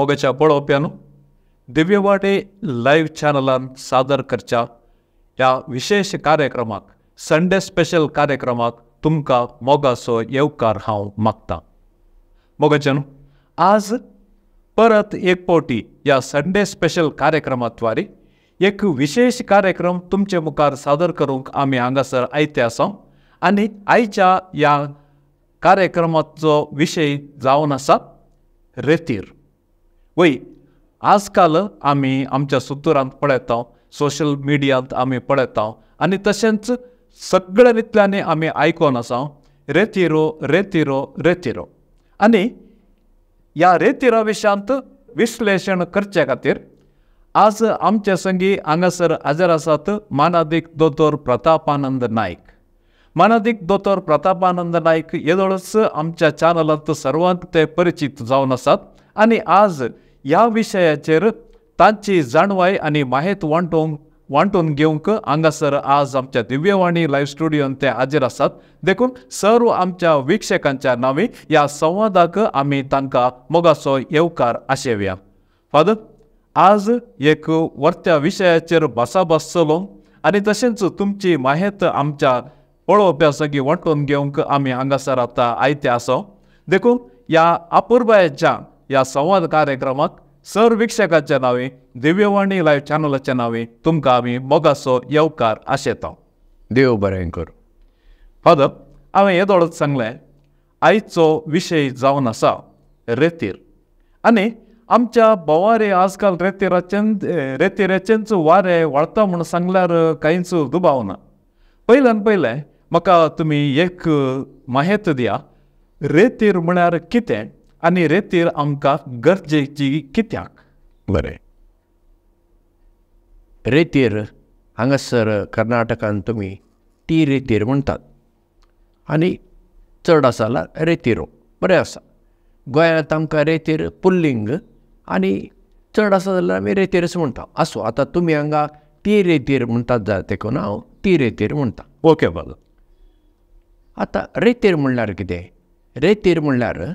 मोगाच्या पळोवप्यानो, दिव्यवाणी लायव्ह चॅनलान सादर करच्या ह्या विशेष कार्यक्रमाक, संडे स्पेशल कार्यक्रमाक तुमकां मोगाचो येवकार हांव मागतां। मोगाच्यानो, आज परत एक फावटी ह्या संडे स्पेशल कार्यक्रमाद्वारे एक विशेष कार्यक्रम तुमचे मुखार सादर करूंक आमी हांगासर आयते आसा आनी आयच्या ह्या कार्यक्रमाचो विशय जावन आसा रेतीर। वय, आजकाल आमी आमच्या सुतुरांत पळयता, सोशल मिडियांत आमी पळयता आनी तशेंच सगळ्या रितल्यांनी आमी आयकोन आसा रेतिरो रेतिरो रेतिरो। आनी ह्या रेतिरा विशयांत विश्लेशण करचे खातीर आज आमचे संगी हांगासर हाजीर आसात मानादीक दोतोर प्रतापानंद नायक। मानादीक दोतोर प्रतापानंद नायक येदोळच आमच्या चॅनलांत सर्वांत ते परिचित जावन आसात आनी आज ह्या विशयाचेर तांची जाणवाय आनी माहिती वांटून घेवंक हांगासर आज आमच्या दिव्यवाणी लायव्ह स्टुडियोन ते हाजीर आसात। देखून सर्व आमच्या वीक्षकांच्या नांवी ह्या संवादाक आमी तांकां मोगाचो येवकार आशेवया। फादर, आज एक वर्त्या विशयाचेर भासाभास चलोवंक आनी तशेंच तुमची माहिती आमच्या पळोवप्या सगळी वांटून घेवंक आमी हांगासर आतां आयते आसा। देखून ह्या अपुरबायेच्या ह्या संवाद कार्यक्रमाक सर वीक्षकाच्या नांवे, दिव्यवाणी लायव्ह चॅनलाच्या नांवे तुमकां आमी मोगाचो येवकार आशेता। देव बरें करूं। फादर, हांवें येदोळच सांगलें, आयचो विशय जावन आसा रेतीर। आनी आमच्या भोंवारी आजकाल रेतिराचेंच वारें व्हाळता म्हूण सांगल्यार कांयच दुबाव ना। पयल्यान पयलें म्हाका तुमी एक माहिती दिया, रेतीर म्हळ्यार कितें आनी रेतीर आमकां गरजेची कित्याक? बरें, रेतीर हांगासर कर्नाटकान तुमी ती रेतीर म्हणटात आनी चड आसा जाल्यार रेतिरो। बरें आसा, गोंयांत आमकां रेतीर पुल्लिंग आनी चड आसा जाल्यार आमी रेतीरच म्हणटा। आसूं, आतां तुमी हांगा ती रेतीर म्हणटात जाल्यार देखून हांव ती रेतीर म्हणटा। ओके बाबा। आतां रेतीर म्हणल्यार कितें? रेतीर म्हणल्यार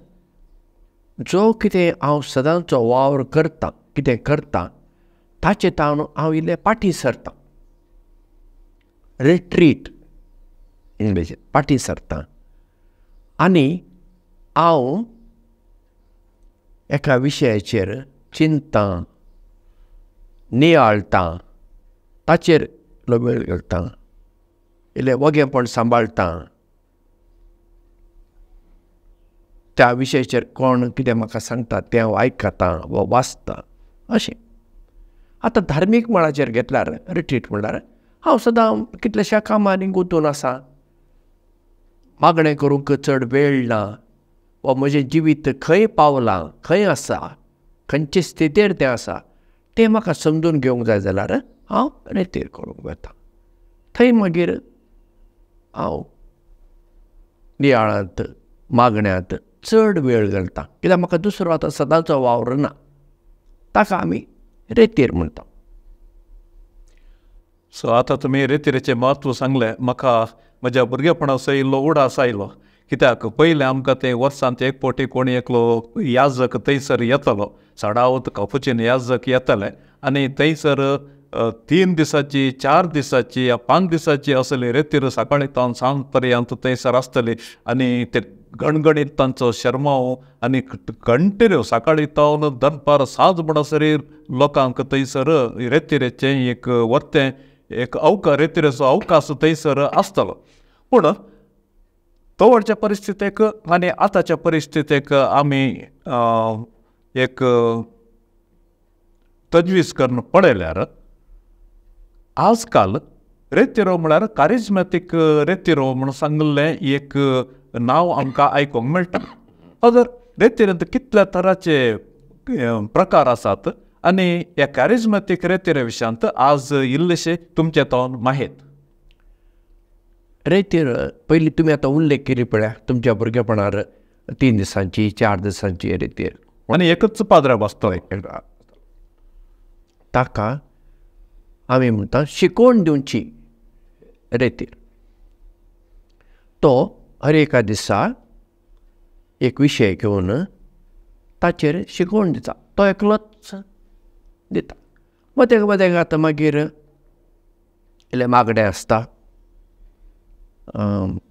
जो कितें हांव सदांचो वावर करता, कितें करता ताचे तावन हांव इल्लें फाटीं सरता, रिट्रीट इंग्लिशींत, फाटीं सरता आनी हांव एका विशयाचेर चिंतता, नियाळटा, ताचेर इल्लो वेळ घालता, इल्लें वगेपण सांबाळटा, त्या विशयाचेर कोण कितें म्हाका सांगता तें हांव आयकता वा वाचता अशें। आतां धार्मीक मळाचेर घेतल्यार रिट्रीट म्हणल्यार हांव सदां कितल्याश्या कामांनी गुंतून आसा, मागणें करूंक चड वेळ ना वा म्हजें जिवीत खंय पावलां, खंय आसा, खंयचे स्थितीर तें आसा तें म्हाका समजून घेवंक जाय जाल्यार हांव रेतीर करूंक वता। थंय मागीर हांव नियाळांत, मागण्यांत चड वेळ घालता, कित्याक म्हाका दुसरो आतां सदांचो वावर ना, ताका आमी रेतीर म्हणटा। सो आतां तुमी रेतिराचें म्हत्व सांगलें, म्हाका म्हज्या भुरगेपणाचो इल्लो उडास आयलो, कित्याक पयलें आमकां तें वर्सांत एक फावटी कोणी एकलो याजक थंयसर येतलो, सडावत कपुचीन याजक येतले आनी थंयसर 3 दिसाची, 4 दिसाची या 5 दिसाची असली रेतीर सकाळी तावन सांज पर्यंत थंयसर आसतली आनी ते गणगणीत तांचो शर्माव आनी कंटिन्यू सकाळी तावन दनपार सांज म्हणसर लोकांक थंयसर रेतिरेचें एक वर्तें, एक रेतिरेचो अवकाश थंयसर आसतलो। पूण तवळच्या परिस्थितीक आनी आतांच्या परिस्थितीक आमी एक तजवीज करून पळयल्यार आजकाल रेतिरो म्हळ्यार कारिज्मॅटीक रेतिरो म्हूण सांगिल्लें एक नांव आमकां आयकूंक मेळटा। अदर रेतिरेंत कितल्या तराचे प्रकार आसात आनी ह्या कॅरिज्मॅटीक रेतिरे विशयांत आज इल्लेशें तुमचे तावन माहित। रेतीर पयलीं तुमी आतां उल्लेख केली पळया तुमच्या भुरगेपणार 3 दिसांची, 4 दिसांची रेतीर आनी एकच पाद्रा बसतलो, ताका आमी म्हणटा शिकोवन दिवची रेतीर। तो हर एका दिसा एक विशय घेवन ताचेर शिकोवन दिता, तो एकलोच दिता. मदेक मदेक आतां मागीर इल्लें मागणें आसता,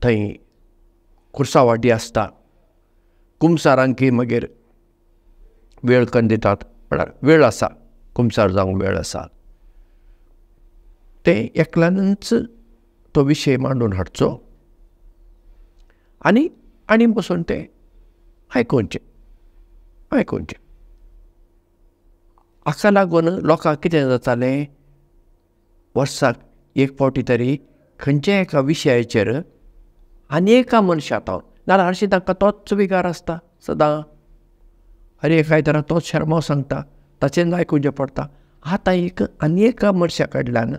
थंय कुर्सावाटी आसता, कुमसारांकी मागीर वेळ कन्न दितात, म्हळ्यार वेळ आसा, कुमसार जावंक वेळ आसा. तें एकल्यानूच तो विशय मांडून हाडचो आनी आनी बसून तें आयकुचें आयकुचें. हाका लागून लोकांक कितें जातालें, वर्साक एक फावटी तरी खंयच्याय एका विशयाचेर आनी एका मनशा तो नाल्यार हरशीं तांकां तोच विगार आसता सदां, हर एक आयतारा तोच शेरमांव सांगता, ताचें आयकुचें पडटा. आतां एक आनी एका मनशा कडल्यान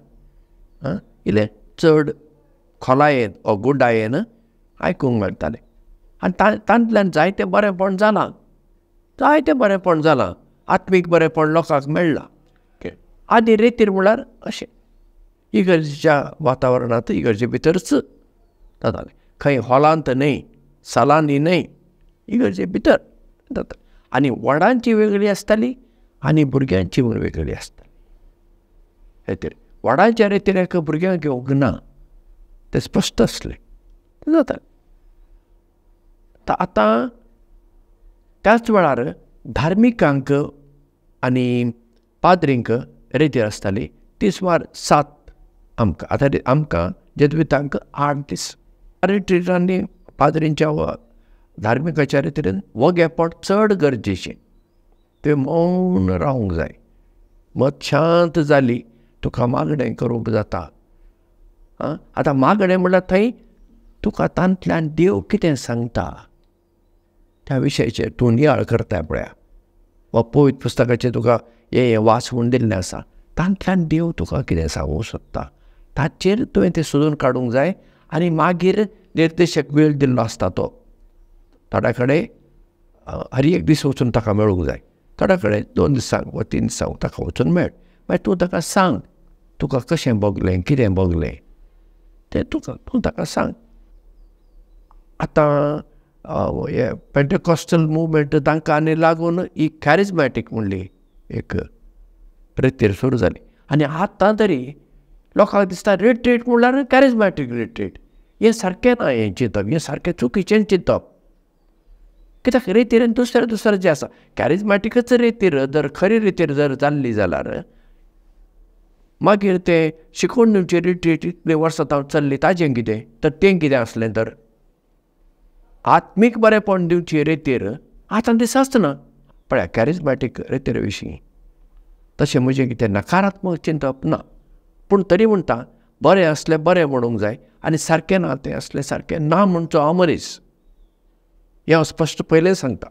इल्लें चड खोलायेन वा गुडायेन आयकूंक मेळटालें आनी तातूंतल्यान जायतें बरेंपण जालां, जायतें बरेंपण जालां, आत्मीक बरेंपण लोकांक मेळ्ळां. आदी रेतीर म्हळ्यार अशें इगर्जेच्या वातावरणांत इगर्जे भितरच जातालें, खंय हॉलांत न्हय, सालांनी न्हय, इगर्जे भितर जाता. आनी व्हडांची वेगळी आसताली आनी भुरग्यांची म्हूण वेगळी आसताली रेतीर. व्हडांच्या रेतीर भुरग्यांक घेवंक ना, तें स्पश्ट आसलें जातालें. आतां त्याच वेळार धार्मिकांक आनी पाद्रींक रेतीर आसताली ती सुमार 7 आमकां, आतां आमकां जेजुइतांक 8 दीस. रिट्रिटांनी पाद्रींच्या वा धार्मिकाच्या रेतीन वोगेपण चड गरजेचें, तें मौन रावंक जाय, मत शांत जाली तुका मागणें करूंक जाता. आतां मागणें म्हणल्यार थंय तुका तांतल्यान देव कितें सांगता त्या विशयाचेर तूं नियाळ करताय पळया, वा पवित्र पुस्तकाचेर तुका हें वाच म्हूण दिल्लें आसा, तांतल्यान देव तुका कितें सांगूंक सोदता ताचेर तुवें तें सोदून काडूंक जाय. आनी मागीर निर्देशक वेळ दिल्लो आसता तो थोड्या कडेन हर एक दीस वचून ताका मेळूंक जाय, थोड्या कडेन 2 दिसांक वा 3 दिसांक ताका वचून मेळ, मागीर तूं ताका सांग तुका कशें भोगलें कितें भोगलें तें तुका तूं ताका सांग. आतां हे पेंटेकॉस्टल मुवमेंट तांकां आनी लागून ही कॅरिजमॅटीक म्हणली एक रेतीर सुरू जाली. आनी आतां तरी लोकांक दिसता रिट्रीट म्हणल्यार कॅरिजमॅटीक रिट्रीट, हें सारकें ना, हें चिंतप हें सारकें चुकीचें चिंतप. कित्याक रेतीर दुसरें दुसरें जें आसा कॅरिजमॅटिकच रेतीर जर खरी रेतीर जर जाल्ली जाल्यार मागीर तें शिकोवन दिवचें रिट्रीट इतलीं वर्सां तावन चल्ली ताजें कितें, तर तें कितें आसलें तर आत्मीक बरेंपण दिवची रेतीर आतां दिसच ना. पळया कॅरिजमॅटीक रेतीर विशीं तशें म्हजें कितें नकारात्मक चिंतप ना, पूण तरी म्हणटा बरें आसलें बरें म्हणूंक जाय आनी सारकें ना तें आसलें सारकें ना म्हणचो हांव मनीस, हें हांव स्पश्ट पयलें सांगता.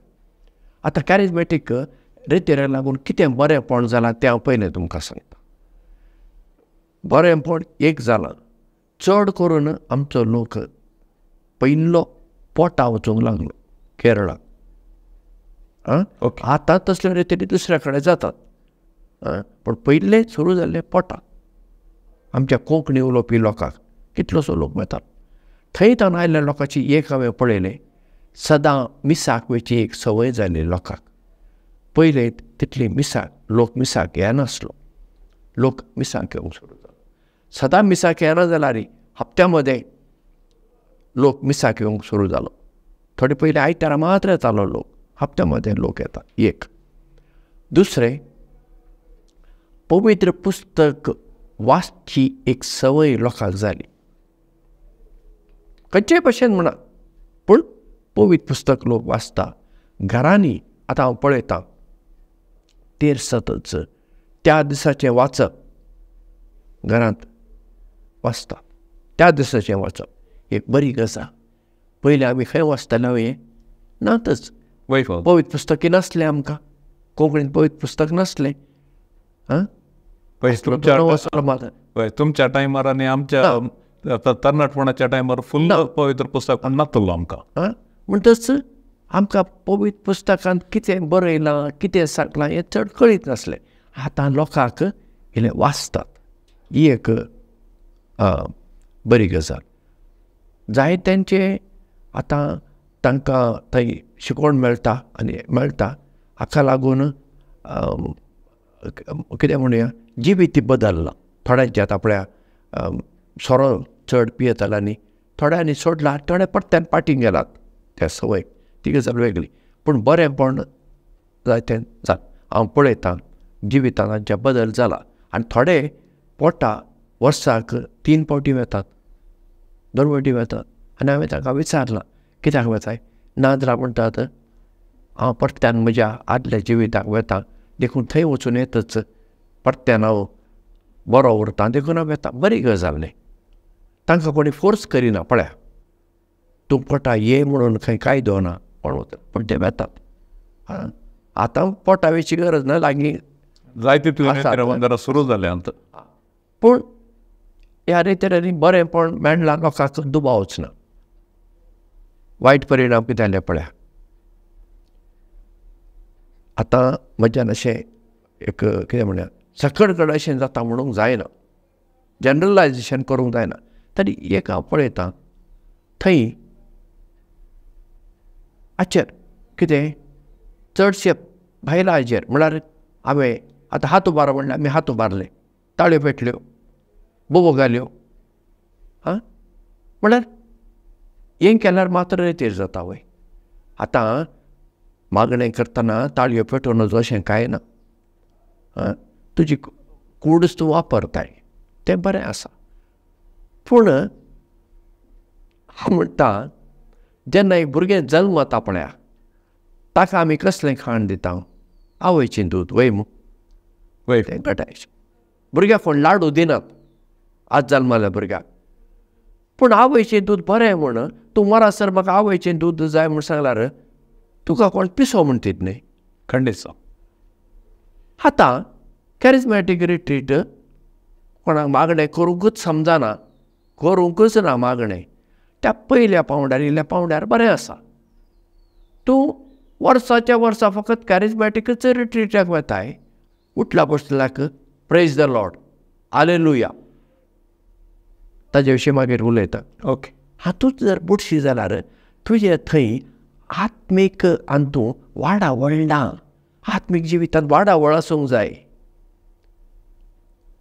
आतां कॅरिजमॅटीक रेतीराक लागून कितें बरेंपण जालां तें हांव पयलें तुमकां सांगता. बरेंपण एक जालां, चड करून आमचो लोक पयलो पोटा वचूंक लागलो केरळाक. आतां तसल्यो रेतीरी दुसऱ्या कडेन जातात, पूण पयलें सुरू जाल्लें पोटा. आमच्या कोंकणी उलोवपी लोकांक कितलोसो लोक मेळटा थंय तावन आयिल्ल्या लोकांची एक हांवें पळयलें, सदां मिसाक वयची एक संवय जाली लोकांक. पयलें तितली मिसाक लोक मिसाक येनासलो, लोक मिसाक येवंक सुरू जालो. सदां मिसाक येना जाल्यार हप्त्या मदें लोक मिसाक येवंक सुरू जालो. थोडे पयलीं आयतारा मात्र येतालो लोक, हप्त्या मदें लोक येता एक. दुसरें पवित्र पुस्तक वाचची एक संवय लोकांक जाली, खंयचेय भशेन म्हणा पूण पवित्र पुस्तक लोक वाचता घरांनी. आतां हांव पळयतां तेरसातच त्या दिसाचें वाचप घरांत वाचता, त्या दिसाचें वाचप एक बरी गजाल. पयलीं आमी खंय वाचताले हें नातच, पवित्र पुस्तकी नासलें आमकां, कोंकणींत पवित्र पुस्तक नासलें. आं तुमच्या टायमार आनी आमच्या तरणाटपणाच्या टायमार फुल पवित्र पुस्तक नातलो आमकां. म्हणटच आमकां पवित्र पुस्तकांत कितें बरयलां कितें सांगलां हें चड कळीत नासलें. आतां लोकांक इल्लें वाचतात, ही एक बरी गजाल. जाय तेंचे आतां तांकां थंय शिकवण मेळटा आनी मेळटा हाका लागून कितें म्हणुया, जिवीत बदल्लां. थोड्यांचे आतां आपल्या सोरो चड पियेताल्यांनी थोड्यांनी सोडला, थोडे परत्यान पाटीं गेलात त्या सवय, ती गजाल वेगळी. पूण बरेंपण जायतें जालें. हांव पळयतां जिवितांत तांच्या बदल जाला. आनी थोडे पोटा वर्साक 3 फावटी वेतात, 2 फावटी वेतात. आनी हांवें तांकां विचारलां कित्याक वेताय, नाजाल्यार म्हणटात हांव परत्यान म्हज्या आदल्या जिविताक वेता, देखून थंय वचून येतच परत्यान हांव बरो उरता, देखून हांव वेता. बरी गजाल न्ही, तांकां कोणी फोर्स करिना. पळया तूं पोटा ये म्हणून खंय कायदो ना, कोण वता, पूण ते वेतात. आतां पोटा वेची गरज ना, लागीं जायते तुवें सुरू जालें. पूण ह्या रेतरांनी बरेंपण मेळ्ळां लोकांक दुबावच ना. वायट परिणाम कितें जालें पळया, आतां म्हज्यान अशें एक कितें म्हणया सकड कडेन अशें जाता म्हणूंक जायना, जनरलायजेशन करूंक जायना. तरी एक हांव पळयतां थंय आचेर कितें चडशे बायलां हाजेर म्हळ्यार हांवें आतां हात उबार म्हणल्यार आमी हात उबारले, ताळयो पेटल्यो, बोबो घाल्यो, आं म्हळ्यार हें केल्यार मात्र रेतीर जाता वय. आतां मागणें करतना ताळयो पेटोवन नजो अशें कांय ना, आं तुजी कूडच तूं वापरताय तें बरें आसा. पूण हांव म्हणटा जेन्ना एक भुरगें जल्मता पळया ताका आमी कसलें खाण दिता, आवयचें दूद वय मू, वय तें घटायचें. भुरग्याक कोण लाडू दिनात आज जल्मल्या भुरग्याक, पूण आवयचें दूद बरें म्हूण तूं मरासर म्हाका आवयचें दूद जाय म्हूण सांगल्यार तुका कोण पिसो म्हणटीत न्ही. खंडीत. आतां कॅरिजमॅटीक रिट्रीट कोणाक मागणें करूंकूच समजना, करूंकूच ना मागणें, त्या पयल्या पावंड्यार इल्ल्या पावंड्यार बरें आसा. तूं वर्साच्या वर्सा फकत कॅरिजमॅटिकच रिट्रीटाक वेताय, उठला बसल्याक प्रेज the Lord hallelujah, ताजे विशीं मागीर उलयता. ओके. हातूंत जर बुडशी जाल्यार तुजे थंय आत्मीक आनी तूं वाडावळ ना, आत्मीक जिवितांत वाडावळ आसूंक जाय.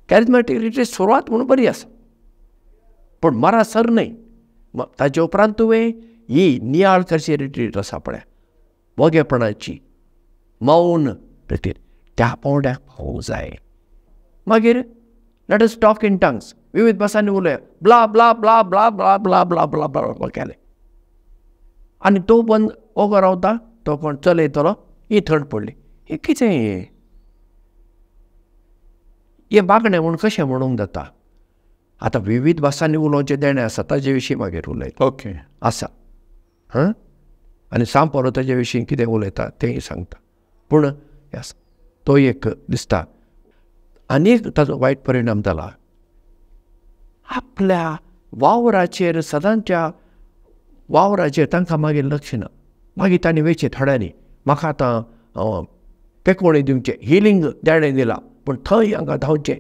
कॅरिजमॅटीक रिट्रीट सुरवात म्हणून बरी आसा, पूण मरासर न्हय. ताजे उपरांत तुवें ही नियाळ करची रिट्रीट आसा पळया, वोगेपणाची मौन रिट्रीट, त्या पावंड्याक पावूंक जाय. मागीर let us talk in tongues, विविध भासांनी उलया, blah blah blah blah blah blah blah blah blah केलें आनी तो बंद ओगो रावता, तो कोण चलयतलो, ही थंड पडली. हें कितें हें हें मागणें म्हूण कशें म्हणूंक जाता. आतां विविध भासांनी उलोवचें देणें आसा, ताजे विशीं मागीर उलयता. ओके आसा. हां आनी सांपोरो ताजे विशीं कितें उलयता तेंय सांगता. पूण आसा तो एक दिसता. आनी एक ताजो वायट परिणाम जाला, आपल्या वावराचेर सदांच्या वावराचेर तांकां मागीर लक्ष ना. मागीर तांणी वेचें थोड्यांनी म्हाका आतां पेकोणी दिवचें, हिलींग देणें दिलां, पूण थंय हांगा धांवचें,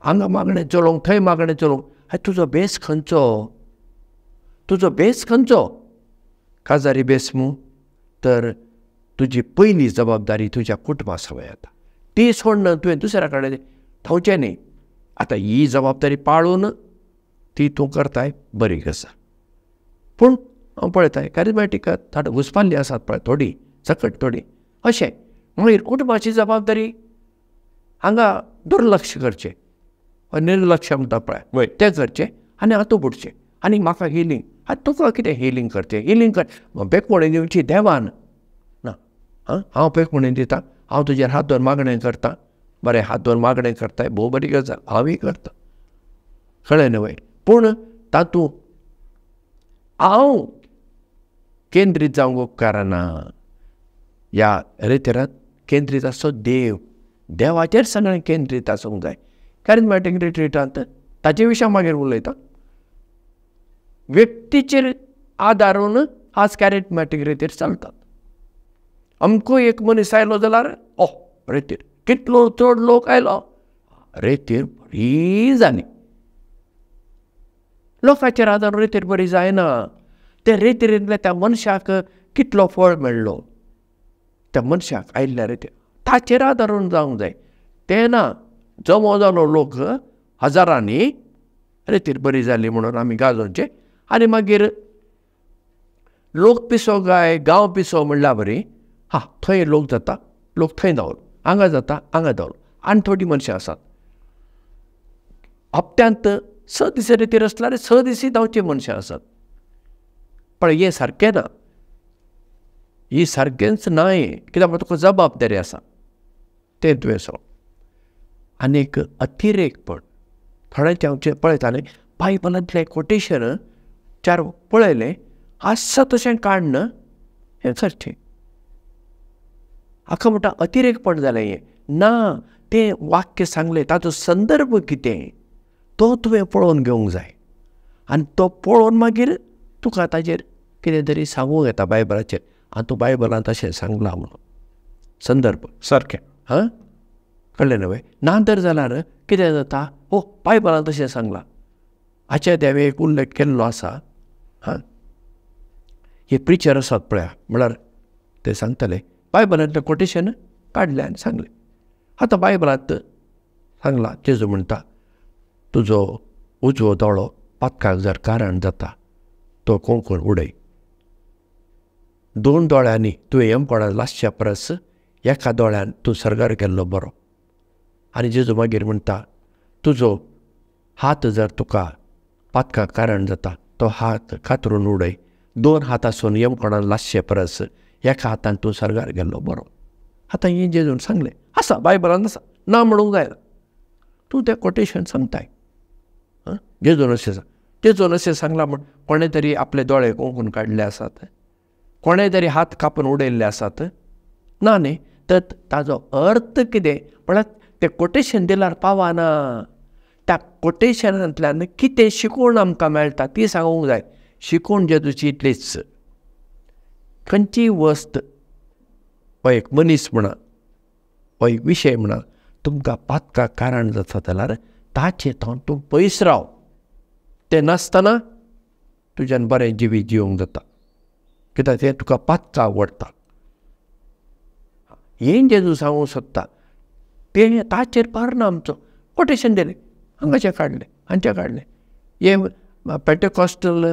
हांगा मागणें चलोवंक, थंय मागणें चलोवंक. आनी तुजो बेस खंयचो, तुजो बेस खंयचो, काजारी बेस मू, तर तुजी पयली जबाबदारी तुज्या कुटुंबा सवय येता, ती सोडून तुवें दुसऱ्या कडेन धांवचें न्ही. आतां ही जबाबदारी पाळून ती तूं करताय बरी गजाल. पूण हांव पळयताय कॅरिजमॅटिकात थोडे घुसपाल्ली आसात पळय, थोडी सकट थोडी अशें. मागीर कुटुंबाची जबाबदारी हांगा दुर्लक्ष करचें, निर्लक्ष म्हणटा पळय तें करचें आनी हातूंत बुडचें. आनी म्हाका हिलींग, आतां तुका कितें हिलींग करचें, हिलींग कर बेकवणी दिवची देवान ना. आं हांव बेकवणी दिता, हांव तुजेर हात दवर मागणें करता, बरें हात दवर मागणें करताय, भोव बरी गजाल, हांवूय करता, कळ्ळें न्हय. पूण तातूंत हांव केंद्रीत जावंक उपकारना. ह्या रेतेरांत केंद्रीत आसचो देव, देवाचेर सगळें केंद्रीत आसूंक जाय. कॅरिजमॅटीक रिट्रीटांत ताजे विशीं मागीर उलयता. व्यक्तीचेर आदारून आज कॅरिजमॅटीक रितीर चलतात. अमको एक मनीस आयलो जाल्यार ओ रेतीर कितलो चड लोक आयलो, रेतीर बरी जाली. लोकांचेर आदारून रेतीर बरी जायना. ते रेतिरेंतल्या त्या मनशाक कितलो फळ मेळ्ळो, त्या मनशाक आयिल्ल्या रितीर ताचेर आदारून जावंक जाय. तें ना जमो जालो लोक हजारांनी रेतीर बरी जाली म्हणून आमी गाजोवचें आनी मागीर लोक पिसो काय गांव पिसो म्हणल्या बरी हा थंय लोक जाता लोक थंय धांवलो हांगा जाता हांगा धांवलो. आनी थोडीं मनशां आसात हप्त्यांत 6 दीस रेतीर आसल्यार 6 दिसूय धांवची मनशां आसात. पण हें सारकें ना, ही सारकेंच ना हें, कित्याक तुका जबाबदारी आसा तें तुवें सोड. आनी एक अतिरेकपण थोड्यांचें हांव पळयतालें बायबलांतलें कोटेशन चार पळयलें आसा तशें काडन हें सारकें हाका म्हणटा अतिरेकपण जालें हें ना. तें वाक्य सांगलें ताचो संदर्भ कितें तो तुवें पळोवन घेवंक जाय आनी तो पळोवन मागीर तुका ताजेर कितें तरी सांगूंक येता बायबलाचेर आनी तूं बायबलांत अशें सांगलां म्हणून संदर्भ सारकें हां कळ्ळें न्हय. ना तर जाल्यार कितें जाता हो बायबलांत अशें सांगलां हाचे हांवें एक उल्लेख केल्लो आसा. हां हे प्रिचर आसात पळया म्हळ्यार ते सांगताले बायबलांतलें कोटेशन काडलें आनी सांगलें. आतां बायबलांत सांगलां जेजू म्हणटा तुजो उजवो दोळो पातकाक जर कारण जाता तो कोंकून उडय. 2 दोळ्यांनी तुवें यमकोणाक लासच्या परस एका दोळ्यान तूं सर्गार गेल्लो बरो. आनी जेजू मागीर म्हणटा तुजो हात जर तुका पातकाक कारण जाता तो हात कातरून उडय. 2 हात आसून यमकोणाक लासचे परस एका हातान तूं सर्गार गेल्लो बरो. आतां हें जेजून सांगलें आसा बायबलान आसा ना म्हणूंक जायना. तूं तें कोटेशन सांगताय जेजून अशें सांग जेजून अशें सांगलां म्हण कोणें तरी आपले दोळे कोंकून काडले आसात, कोणें तरी हात कापून उडयल्ले आसात ना न्ही. तर ताजो अर्थ कितें म्हळ्यार तें कोटेशन दिल्यार पावना. त्या कोटेशनांतल्यान कितें शिकवण आमकां मेळटा ती सांगूंक जाय. शिकवण जेजूची इतलीच खंयचीय वस्त हो एक मनीस म्हणा हो एक विशय म्हणा तुमकां पातकाक कारण जाता जाल्यार ताचे थंय तूं पयस राव. तें नासतना तुज्यान बरें जिवीत जिवंक जाता कित्याक तें तुका पातकाक आवडटा. हें जेजू सांगूंक सोदता तें ताचेर परिणाम आमचो. कोटेशन दिलें हांगाचें काडलें हांचें काडलें. हे पेंटेकॉस्टल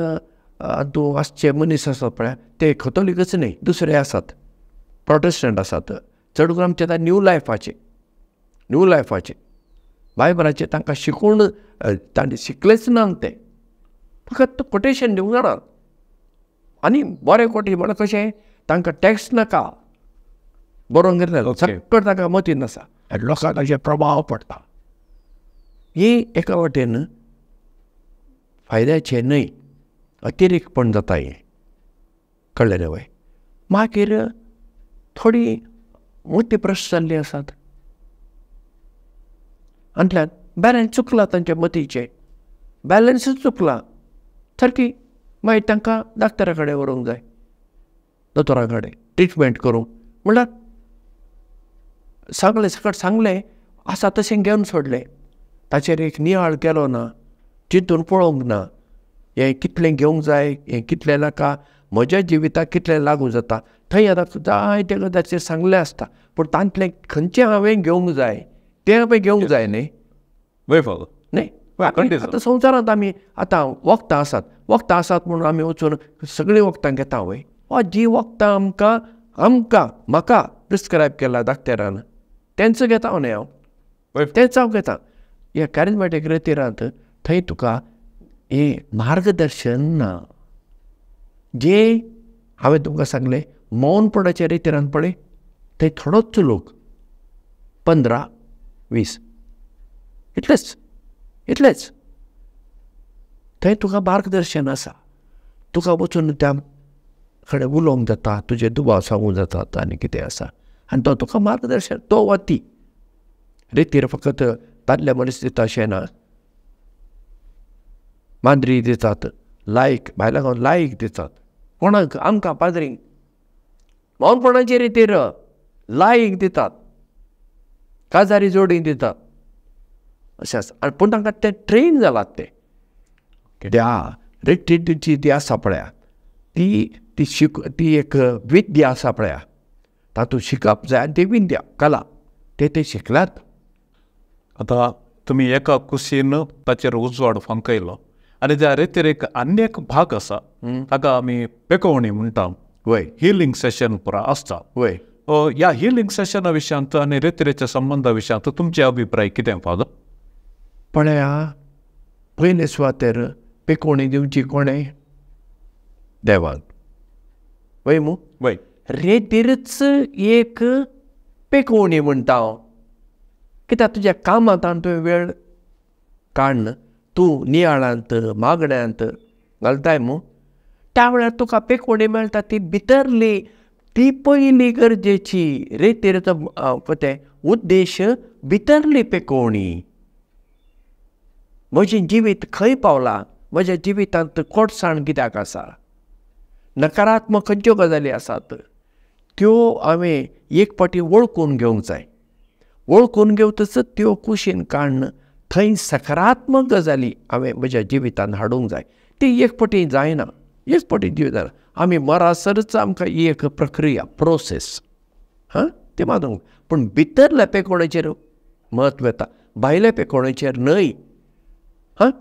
तूं आसचे मनीस आसात पळय ते कथोलिकच न्ही दुसरे आसात प्रोटेस्टंट आसात चड करून आमचे आतां न्यू लायफाचे न्यू लायफाचे बायबलाचे तांकां शिकून तांणी शिकलेच ना तें फकत कोटेशन दिवंक जाणा. आनी बरें कोटेशन म्हळ्यार कशें तांकां टॅक्स नाका बरोवन घेतलें सगळें तांकां मतीन आसा आनी लोकांक ताचेर प्रभाव पडटा. ही एका वाटेन फायद्याचें न्हय अतिरेकपण जाता हें कळ्ळें न्हय. मागीर थोडी मतीप्रश्न जाल्लीं आसात आनी बॅलन्स चुकलां तांच्या मतीचें बॅलन्सूच चुकलां सारकी. मागीर तांकां डाक्टरा कडेन व्हरूंक जाय दोतोरा कडेन ट्रिटमेंट करूंक म्हणल्यार सांगलें सकट सांगलें आसा तशें घेवन सोडलें ताचेर एक नियाळ केलो ना चिंतून पळोवंक ना हें कितलें घेवंक जाय हें कितलें नाका म्हज्या जिविताक कितलें लागू जाता. थंय आतां जायते गजालीचेर सांगलें आसता पूण तांतलें खंयचें हांवें घेवंक जाय तें हांवें घेवंक जाय न्ही. न्ही आतां संवसारांत आमी आतां वखदां आसात वखदां आसात म्हणून आमी वचून सगळीं वखदां घेता वय वा जीं वखदां आमकां आमकां म्हाका प्रिस्क्रायब केला डाक्टरान तेंच घेता न्ही हांव तेंच हांव घेता. ह्या कॅरिजमॅटीक रेतिरांत थंय तुका हें मार्गदर्शन ना. जें हांवें तुमकां सांगलें मौनपणाच्या रेतिरान पळय थंय थोडोच लोक 15-20 इतलेच इतलेच थंय तुका मार्गदर्शन आसा. तुका वचून त्या कडेन उलोवंक जाता तुजे दुबाव सांगूंक जातात आनी कितें आसा आनी तो तुका मार्गदर्शन तो वा ती रेतीर फकत दादले मनीस दिता अशें ना. मांद्री दितात लायक बायलांक लायक दितात कोणाक आमकां पाद्रींक मौनपणाचे रितीर लायक दितात काजारी जोडी दितात अशें आसा. आनी पूण तांकां तें ट्रेन जालात ते त्या रिट्रीटीची ती आसा पळया ती ती ती एक विद्या आसा पळया तातूंत शिकप जाय आनी ती विद्या कला ते ते शिकल्यात. आतां तुमी एका कुशीन ताचेर उजवाड फांकयलो आनी त्या रेतिरेक आनी एक भाग आसा ताका आमी पेकोवणी म्हणटा. वय, हिलींग सेशन पुरा आसता. वय, ह्या हिलींग सेशना विशयांत आनी रेतिरेच्या संबंदा विशयांत तुमचे अभिप्राय कितें फादर? पळया, पयले सुवातेर पेकोवणी दिवची कोणें? देवान. वय मू? वय. रेतीरच एक पेकोवणी म्हणटा हांव, कित्याक तुज्या कामांत तुवें वेळ काडन तूं नियाळांत मागण्यांत घालताय मू, त्या वेळार तुका पेकोवणी मेळटा ती भितरली, ती पयली गरजेची. रेतीरचो तें उद्देश भितरली पेकोवणी. म्हजें जिवीत खंय पावलां, म्हज्या जिवितांत कोटसाण कित्याक आसा, नकारात्मक खंयच्यो गजाली आसात त्यो हांवें एक फावटी वळखून घेवंक जाय. वळखून घेवतच त्यो कुशीन काडून थंय सकारात्मक गजाली हांवें म्हज्या जिवितांत हाडूंक जाय. ती एक फावटी जायना, एक फावटी जिवीत जायना. आमी मरासरच आमकां एक प्रक्रिया प्रोसेस हां ती मानूंक. पूण भितरल्या पेकोवणेचेर म्हत्व येता, भायल्या पेकोवणेचेर न्हय. हां,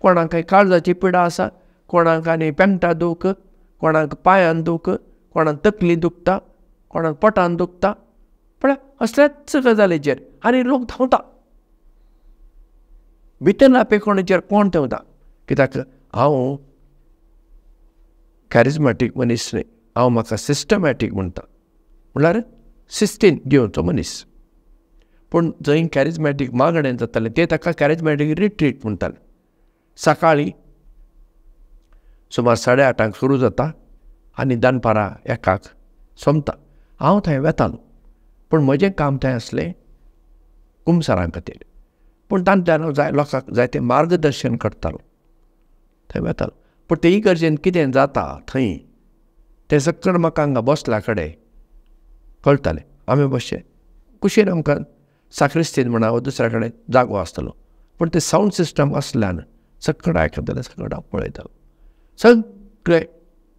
कोणाक काळजाची पिडा आसा, कोणाक आनी पेंगटा दूख, कोणाक पांयान दूख, कोणाक तकली दुखता, कोणाक पोटान दुखता, पळय असल्याच गजालीचेर आनी लोक धांवता. भितरल्या पेकोवणेचेर कोण धांवता? कित्याक हांव कॅरिजमॅटीक मनीस न्हय, हांव म्हाका सिस्टमॅटीक म्हणटा, म्हणल्यार सिस्टीन दिवचो मनीस. पूण जंय कॅरिजमॅटीक मागणें जातालें ते ताका कॅरिजमॅटीक रिट्रीट म्हणटाले. सकाळीं सुमार 8:30 सुरू जाता आनी दनपारां 1 सोंपता. हांव थंय वेतालो, पूण म्हजें काम थंय आसलें कुमसारां खातीर. पूण तांतल्यान हांव जाय लोकांक जायतें मार्गदर्शन करतालो, थंय वेतालो. पूण ते इगर्जेन कितें जाता थंय तें सगळें म्हाका हांगा बसल्या कडेन कळटालें. आमी बसचें कुशीन आमकां साक्रिस्तीन म्हणा वा दुसऱ्या कडेन जागो आसतलो, पूण तें सावंड सिस्टम आसल्यान सगळें आयकतालें, सगळें हांव पळयतालो, सगळे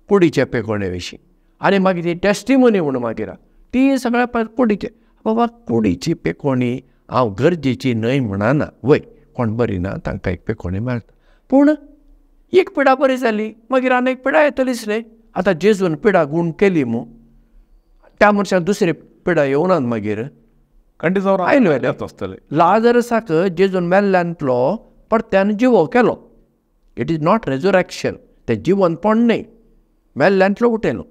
कुडीचे पेकोवणे विशीं. आनी मागीर ती टेस्टिमोनी म्हूण मागीर ती सगळ्या कुडीचे. बाबा कुडीची पेकोवणी हांव गरजेची न्हय म्हणना, वय कोण बरी ना तांकां एक पेकोवणी मेळटा, पूण एक पिडा बरी जाली मागीर आनी एक पिडा येतलीच न्हय. आतां जेजून पिडा गूण केली मू, त्या मनशाक दुसरी पिडा येवनात मागीर खंडीत आयलो आसतले. लाजरसाक जेजून मेल्ल्यांतलो परत्यान जिवो केलो. It is not resurrection, तें जिवनपण न्हय, मेल्ल्यांतलो उठयलो,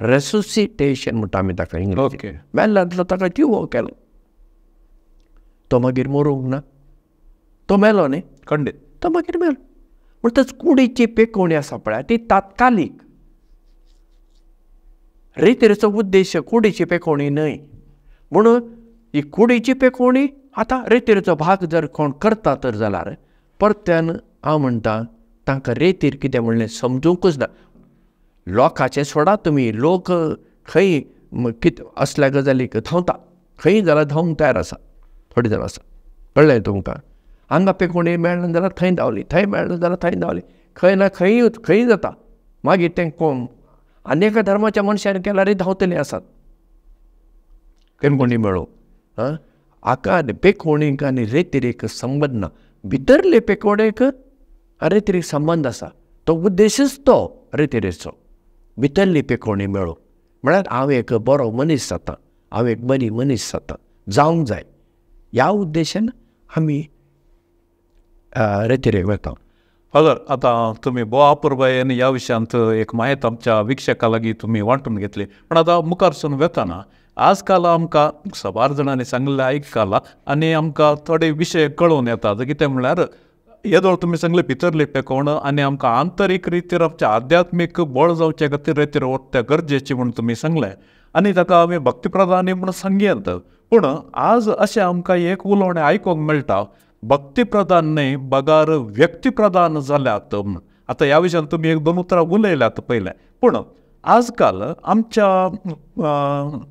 रेसुसिटेशन म्हणटा आमी ताका इंग्लिश. मेल्ल्यांतलो ताका जिवो केलो, तो मागीर मरूंक ना, तो मेलो न्हय, खंडीत तो मागीर मेलो. म्हणटच कुडीची पेकोवणी आसा पळय ती तात्कालीक. रेतिरेचो उद्देश कुडीची पेकोवणी न्हय, म्हणून ही कुडीची पेकोवणी आतां रेतिरेचो भाग जर कोण करता तर जाल्यार परत्यान हांव म्हणटा तांकां रेतीर कितें म्हणलें समजूंकच ना. लोकांचें सोडा तुमी, लोक खंय कितें असल्या गजालीक धांवता, खंय जाल्यार धांवंक तयार आसा, थोडी जाणां आसा, कळ्ळें तुमकां. हांगा पेकोवणी मेळना जाल्यार थंय धांवली, थंय मेळना जाल्यार थंय धांवली, खंय ना खंय खंय जाता. मागीर तें कोण आनी एका धर्माच्या मनशान केल्यार धांवतलीं आसात पेकोवणी मेळूं. हां, हाका आनी पेकोवणीक आनी रेतिरेक संबंद ना. भितरले पेकोवणेक रेतिरेक संबंद आसा, तो उद्देशच तो रेतिरेचो, भितरली पेकोवणी मेळूं म्हळ्यार हांव एक बरो मनीस जाता, हांव एक बरी मनीस जाता जावंक जाय, ह्या उद्देशान आमी रेतिरेक वता. फादर, आतां तुमी भोव अपुरबायेन ह्या विशयांत एक म्हायत आमच्या विक्षका लागीं तुमी वांटून घेतली. पूण आतां मुखारसून वेताना आजकाल आमकां साबार जाणांनी सांगिल्लें आयकलां आनी आमकां थोडे विशय कळोवन येतात. कितें म्हणल्यार येदोळ तुमी सांगलें भितरली पेकोवण आनी आमकां आंतरीक रितीर आमच्या आध्यात्मीक बळ जावचे खातीर रेतीर वता गरजेची म्हूण तुमी सांगलें आनी ताका आमी भक्तीप्रधानी म्हूण सांगयेत. पूण आज अशें आमकां एक उलोवणें आयकूंक मेळटा, भक्तीप्रधान न्हय बगार व्यक्तीप्रधान जाल्यात. आतां ह्या विशयान तुमी एक दोन उतरां उलयल्यात पयलें, पूण आजकाल आमच्या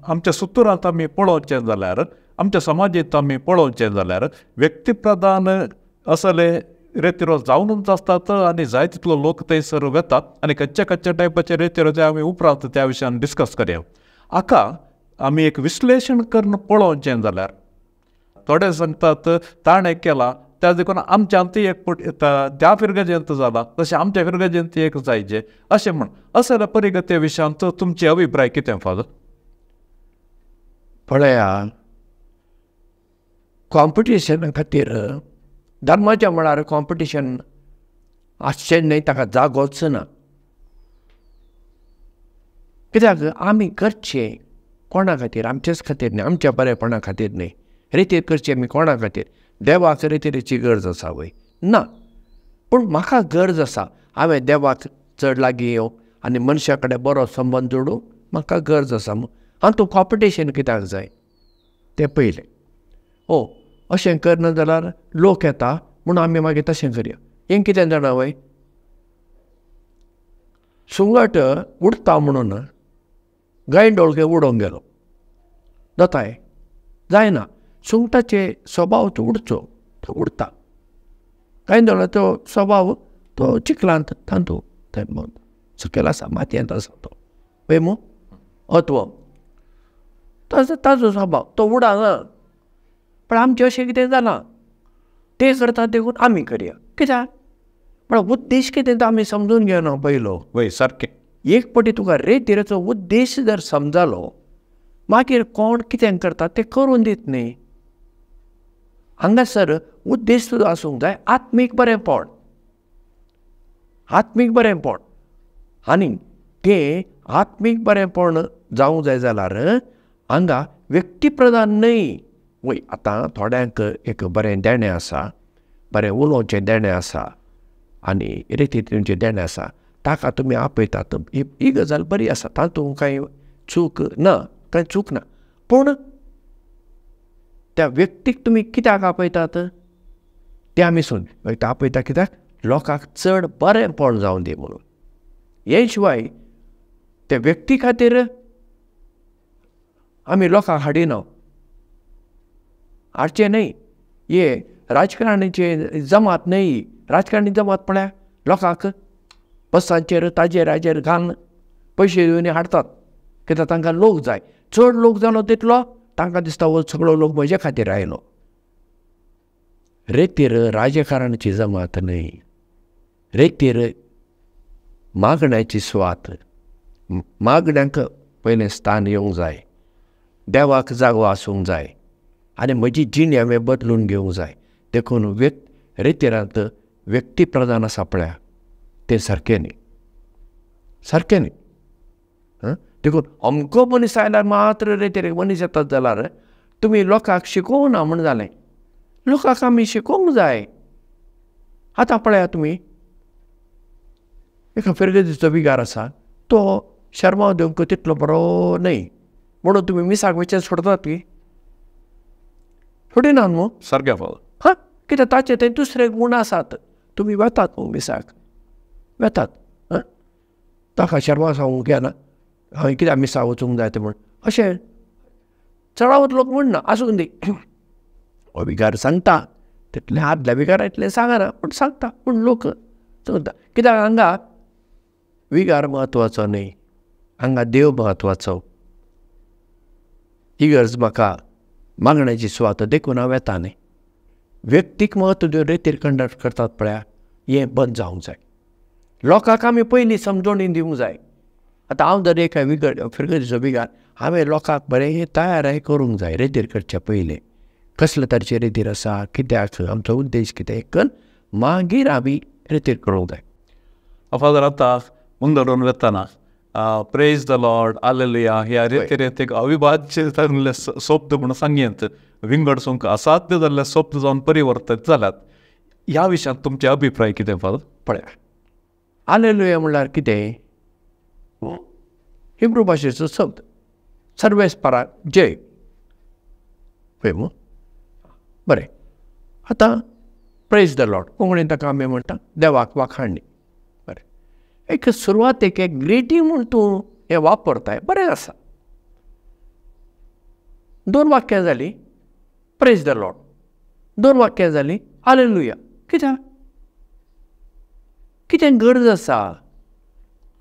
आमच्या सुतुरांत आमी पळोवचें जाल्यार, आमच्या समाजेंत आमी पळोवचें जाल्यार व्यक्तीप्रधान असले रेतिरो जावनूच आसतात आनी जाय तितलो लोक थंयसर वेतात आनी खंयच्या खंयच्या टायपाचे रेतिरो ते आमी उपरांत त्या विशयान डिस्कस करया. हाका आमी एक विश्लेशण करून पळोवचें जाल्यार थोडे सांगतात ताणें केलां त्या देखून आमच्यांत एक त्या फिरगजेंत जाला तशें आमच्या फिरगजेंत एक जायचे अशें म्हण असल्या परिगते विशयांत तुमचे अभिप्राय कितें फादर? पळया, कॉम्पिटिशना खातीर धर्माच्या मळार कॉम्पिटिशन आसचें न्हय, ताका जागोच ना. कित्याक आमी करचें कोणा खातीर? आमचेच खातीर न्हय, आमच्या बरेपणा खातीर न्हय. रेतीर करचें आमी कोणा खातीर? देवाक रेतिरीची गरज आसा वय? ना. पूण म्हाका गरज आसा, हांवें देवाक चड लागीं येवं आनी मनशा कडेन बरो संबंद जोडूं, म्हाका गरज आसा. हातूंत कॉम्पिटिशन कित्याक जाय तें पयलें. ओ अशें करना जाल्यार लोक येता म्हूण आमी मागीर तशें करया. हें कितें जाणा वय, सुंगट उडटा म्हणून गांयडोळ उडोवंक गेलो जाताय? जायना. सुंगटाचे स्वभाव तो उडचो, तो उडटा. गांयडोळाचो स्वभाव तो चिखलांत तांतू थंय सकयल आसा, मातयेंत आसा तो पळय मू अत्व ताजो स्वभाव तो उडना. पण आमचें अशें कितें जालां, तें करता देखून आमी करया. कित्याक? पण उद्देश कितें तो आमी समजून घेवना पयलो. वय सारकें. एक पटी तुका रेतिराचो उद्देश जर समजालो मागीर कोण कितें करता तें करून दित न्ही. हांगासर उद्देश तुजो आसूंक जाय आत्मीक बरेंपण, आत्मीक बरेंपण. आनी तें आत्मीक बरेंपण जावंक जाय जाल्यार हांगा व्यक्तिप्रधान न्हय. वय आतां थोड्यांक एक बरें देणें आसा, बरें उलोवचें देणें आसा आनी रेतीचें देणें आसा, ताका तुमी आपयतात, ही गजाल बरी आसा, तातूंत कांय चूक ना, कांय चूक ना. पूण त्या व्यक्तीक तुमी कित्याक आपयतात तें आमी सोद आपयता कित्याक? लोकांक चड बरेंपण जावं दी म्हणून. हे शिवाय त्या व्यक्ती खातीर आमी लोकांक हाडिना, हाडचें न्हय. हे राजकारणाचे जमात न्हय. राजकारणी जमात पळया लोकांक बसांचेर ताजेर हाजेर घालून पयशे दिवन हाडटात, कित्याक तांकां लोक जाय. चड लोक जालो तितलो तांकां दिसता हो सगळो लोक म्हजे खातीर आयलो. रेतीर राजकारणाची जमात न्हय, रेतीर मागण्याची सुवात. मागण्यांक पयलें स्थान येवंक जाय, देवाक जागो आसूंक जाय आनी म्हजी जिणी हांवें बदलून घेवंक जाय. देखून रेतिरांत व्यक्ती प्रधान आसा पळया तें सारकें न्ही, सारकें न्ही. देखून अमको मनीस आयल्यार मात्र रेतीर मनीस येतात जाल्यार तुमी लोकांक शिकोवंक ना म्हूण जालें. लोकांक आमी शिकोवंक जाय. आतां पळया तुमी एका फिरगेजीचो विगार आसा, तो शर्माव दिवंक तितलो बरो न्हय म्हणून तुमी मिसाक वचें सोडतात की? सोडिना न्हू? सारकें फादर. हां, कित्याक ताचे ते दुसरे गूण आसात. तुमी वतात न्हू मिसाक वेतात, हां, ताका शर्मा सांगूंक येना हांवें कित्याक मिसाक वचूंक जाय तें म्हूण, अशें चडावत लोक म्हणना. आसूं दी, हो विगार सांगता तितलें आदल्या विगारा इतलें सांगना पूण सांगता, पूण लोक चलता. कित्याक हांगा विगार म्हत्वाचो न्हय, हांगा देव म्हत्वाचो. ही गरज म्हाका मागण्याची सुवात, देखून हांव येता न्हय. व्यक्तीक म्हत्व दिवन रेतीर कंडक्ट करतात पळया, हें बंद जावंक जाय. लोकांक आमी पयलीं समजोणी दिवंक जाय. आतां हांव जर एका विगर फिरगजीचो विगार, हांवें लोकांक बरें तयार करूंक जाय रेतीर करचे पयलें. कसले तरेचे रेतीर आसा, कित्याक, आमचो उद्देश कितें करून मागीर आमी रेतीर करूंक जाय. फादर आतां मुंदरून वतना प्रेज the Lord, आलेलुया ह्या रेती अविभाज्य जाल्ले शब्द म्हूण सांगयेंत विंगड सूंक असाध्य जाल्ले शब्द जावन परिवर्तन जाल्यात. ह्या विशयांत तुमचे अभिप्राय कितें फादर? पळया, आलेलुया म्हणल्यार कितें? हिब्रू भाशेचो शब्द सर्वेस्पराक जय. पळय मू, बरें. आतां प्रेज the Lord कोंकणीन ताका आमी म्हणटा देवाक वाखाणणी. बरें, एक सुरवातेक एक ग्रिटींग म्हूण तूं हें वापरताय, बरें आसा. दोन वाक्यां जालीं प्रेज the Lord, दोन वाक्यां जालीं हालेलुया. कित्याक? कितें गरज आसा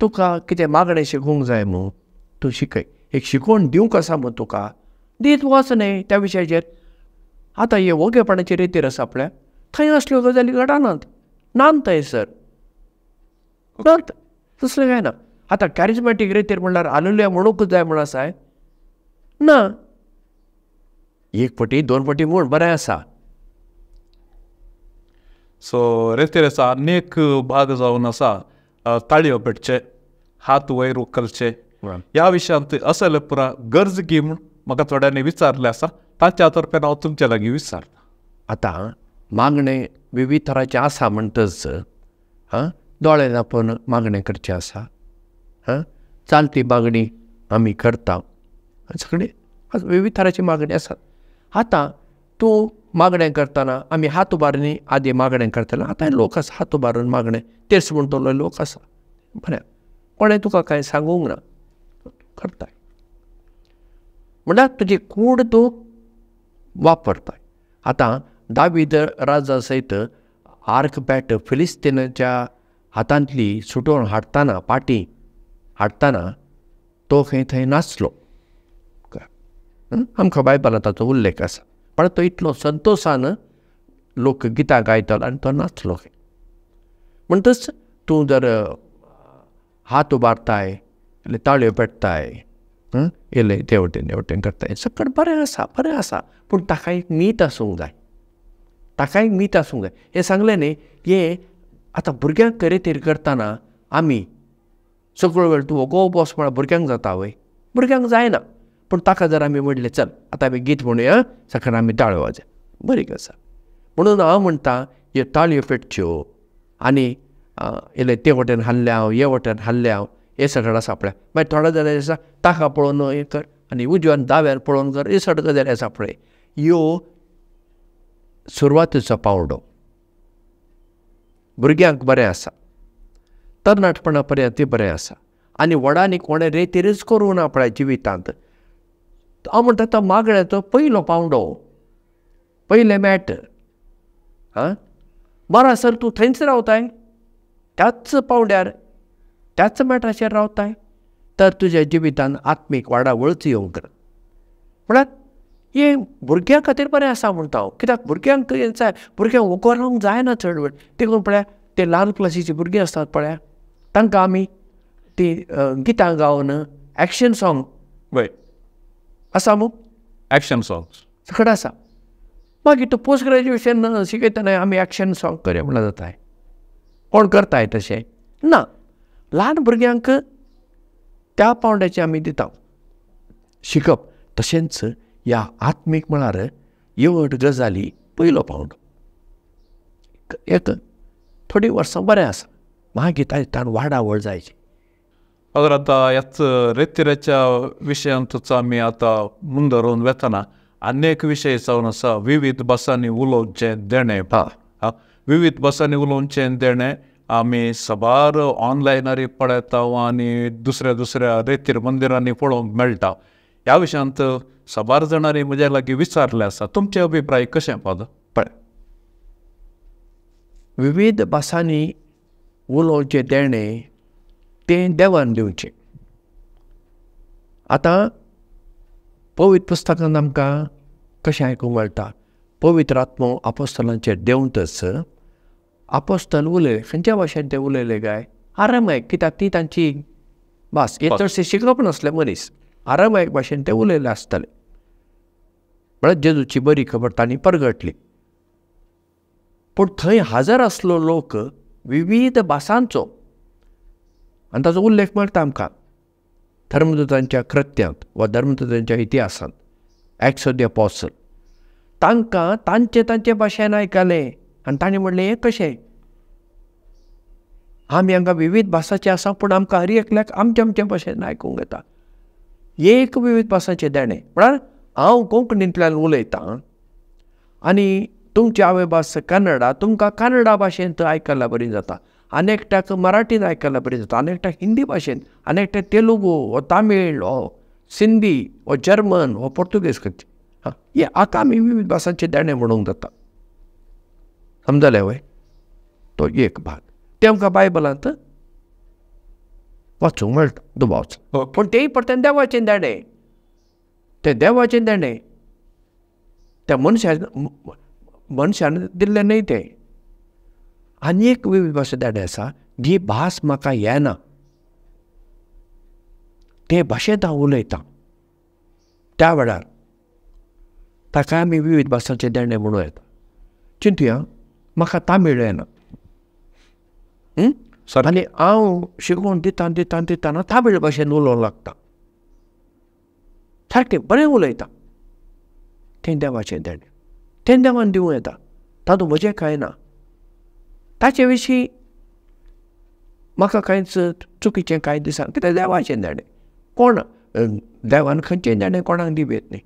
तुका? कितें मागणें शिकोवंक जाय मू, तूं शिकय. एक शिकवण दिवंक आसा म्हूण तुका दीत वच न्हय त्या विशयाचेर. आतां हे वोगेपणाचे रेतीर आसा पळय, थंय असल्यो गजाली घडनात, नात थंयसर, नात तसलें कांय ना. आतां कॅरिजमॅटीक रेतीर म्हणल्यार हालेलुया म्हणूंकच जाय म्हूण आसा ना, एक पटी दोन पटी म्हूण बरें आसा. सो रेतीराचो आनी एक भाग जावन आसा ताळयो पेटचे, हात वयर उखलचे, ह्या विशयांत असले पुरा गरज की म्हूण म्हाका थोड्यांनी विचारलें आसा, ताच्या तर्फेन हांव तुमचे लागीं विचारता. आतां मागणें विविध तरांचें आसा म्हणटच हां दोळे धांपून मागणें करचें आसा, हां चालती मागणी आमी करता, सगळीं विविध तरांची मागणी आसात. आतां तूं मागणें करतना आमी हात उबारणी आदी मागणें करतले, आतां लोक आसा हात उबारून मागणें तेच म्हणटलो लोक आसा, बरें कोणें तुका कांय सांगूंक ना करताय म्हणल्यार तुजी कूड तूं वापरताय. आतां दावीद राजा सयत आर्क बॅट फिलिस्तीनाच्या हातांतली सुटोवन हाडटना पाटी हाडटना तो खंय थंय नाचलो, आमकां बायबलांत ताचो उल्लेख आसा. पण तो इतलो संतोशान लोक गितां गायतालो आनी तो नाचलो खंय. म्हणटच तूं जर हात उबारताय जाल्यार ताळयो पेटताय, येयले ते वटेन हे वटेन करताय, सगळें बरें आसा बरें आसा, पूण ताका एक मीत आसूंक जाय, ताका एक मीत आसूंक जाय. हें सांगलें न्ही, हें आतां भुरग्यांक रेतीर करतना आमी सगळो वेळ तूं वोगो बस म्हळ्यार भुरग्यांक जाता वय, भुरग्यांक जायना. पूण ताका जर आमी म्हणलें चल आतां आमी गीत म्हणुया, सकाळ आमी ताळयो वाजय, बरी गजाल. म्हणून हांव म्हणटा ह्यो ताळयो पेटच्यो आनी येयले ते वटेन हाल्लें हांव हे वटेन हाल्लें हांव, हें सगळें आसा पळय. मागीर थोडे जाल्यार आसा ताका पळोवन हें कर आनी उजव्यान दाव्यान पळोवन कर, हे सगळ्यो गजाली आसा पळय. ह्यो सुरवातेचो पावंडो भुरग्यांक बरें आसा, तरणाटपणा पर्यंत बरें आसा, आनी व्हडांनी कोणें रेतीरच करूं ना पळय जिवितांत. हांव म्हणटा तो मागण्याचो पयलो पावंडो, पयलें मॅट. हां बरो सर तूं थंयच रावताय, त्याच पावंड्यार त्याच मॅटाचेर रावताय, तर तुज्या जिवितान आत्मीक वाडावळच येवंक ना. म्हळ्यार हें भुरग्यां खातीर बरें आसा म्हणटा हांव, कित्याक भुरग्यांक जाय, भुरग्यांक वोगो रावंक जायना चड वेळ. देखून पळया ते ल्हान क्लासीची भुरगीं आसतात पळया, तांकां आमी ती गितां गावन एक्शन सॉंग वय आसा मू, एक्शन सॉंग सगळें आसा. मागीर तूं पोस्ट ग्रेज्युएशन शिकयतना आमी एक्शन सॉंग करया म्हणल्यार जाताय, कोण करताय तशें ना. ल्हान भुरग्यांक त्या पावंड्याचें आमी दिता शिकप. तशेंच ह्या आत्मीक म्हळ्यार येवट गजाली पयलो पावंडो एक थोडीं वर्सां बरें आसा, मागीर ताणें वाडावळ जायची. अगर आतां ह्याच रेतिराच्या विशयांतूच आमी आतां मुंदरून वेतना आनी एक विशय जावन आसा विविध भासांनी उलोवचें देणें. हां, विविध भासांनी उलोवचें देणें आमी साबार ऑनलायनार पळयता आनी दुसऱ्या दुसऱ्या रेतीर मंदिरांनी पळोवंक मेळटा. ह्या विशयांत साबार जाणांनी म्हज्या लागीं विचारलें आसा, तुमचे अभिप्राय कशें फादर? पळय, विविध भासांनी उलोवचें देणें तें देवान दिवचें. आतां पवित्र पुस्तकान आमकां कशें आयकूंक मेळटा, पवित्र आत्मो आपोस्तलांचेर देंवतच आपोस्तल उलयले. खंयच्या भाशेन ते उलयले काय? आरामायक, कित्याक ती तांची भास, हे चडशे शिकप नासले मनीस, आरामायक भाशेन ते उलयले आसतले. म्हळ्यार जेजूची बरी खबर तांणी परगटली. पूण थंय हजर आसलो लोक विविध भासांचो, आनी ताचो उल्लेख मेळटा आमकां धर्मदूतांच्या कृत्यांत वा धर्मदूतांच्या इतिहासांत, एक्ट्स ऑफ the apostle. तांकां तांचे तांचे भाशेन आयकलें आनी तांणी म्हणलें हें कशें, आमी हांगा विविध भासाचे आसा पूण आमकां हर एकल्याक आमचे आमचे भाशेन आयकूंक येता. एक विविध भासाचें देणें म्हळ्यार हांव कोंकणींतल्यान उलयतां आनी तुमची आवय भास कन्नडा, तुमकां कन्नडा भाशेंत आयकल्या बरी जाता, आनी एकट्याक मराठीन आयकल्या बरी जाता, आनी एकट्याक हिंदी भाशेन, आनी एकट्याक तेलुगू वो तामीळ वो सिंधी वो जर्मन वो पोर्तुगेज खंयचे. हां, हे आतां आमी विविध भासांचें देणें म्हणूंक जाता. समजलें वय? तो एक भाग तें आमकां बायबलांत वाचूंक मेळटा दुबावच. पूण तेय परतें देवाचें देणें, तें देवाचें देणें, त्या मनशान दिल्लें न्हय तें. आनी एक विविध भाशा देणें आसा जी भास म्हाका येना ते भाशेंत हांव उलयतां त्या वेळार ताका आमी विविध भासांचें देणें म्हणूं येता. चिंतुया, म्हाका तामीळ येना आनी हांव शिकोवन दिता दिता दितना तामीळ भाशेन उलोवंक लागता, सारकें बरें उलयता, तें देवाचें देणें, तें देवान दिवं येता, तातूंत म्हजें कांय ना. ताचे विशीं म्हाका कांयच चुकीचें कांय दिसना, कित्याक देवाचें देणें, कोण देवान खंयचें देणें कोणाक दिवं येत न्ही.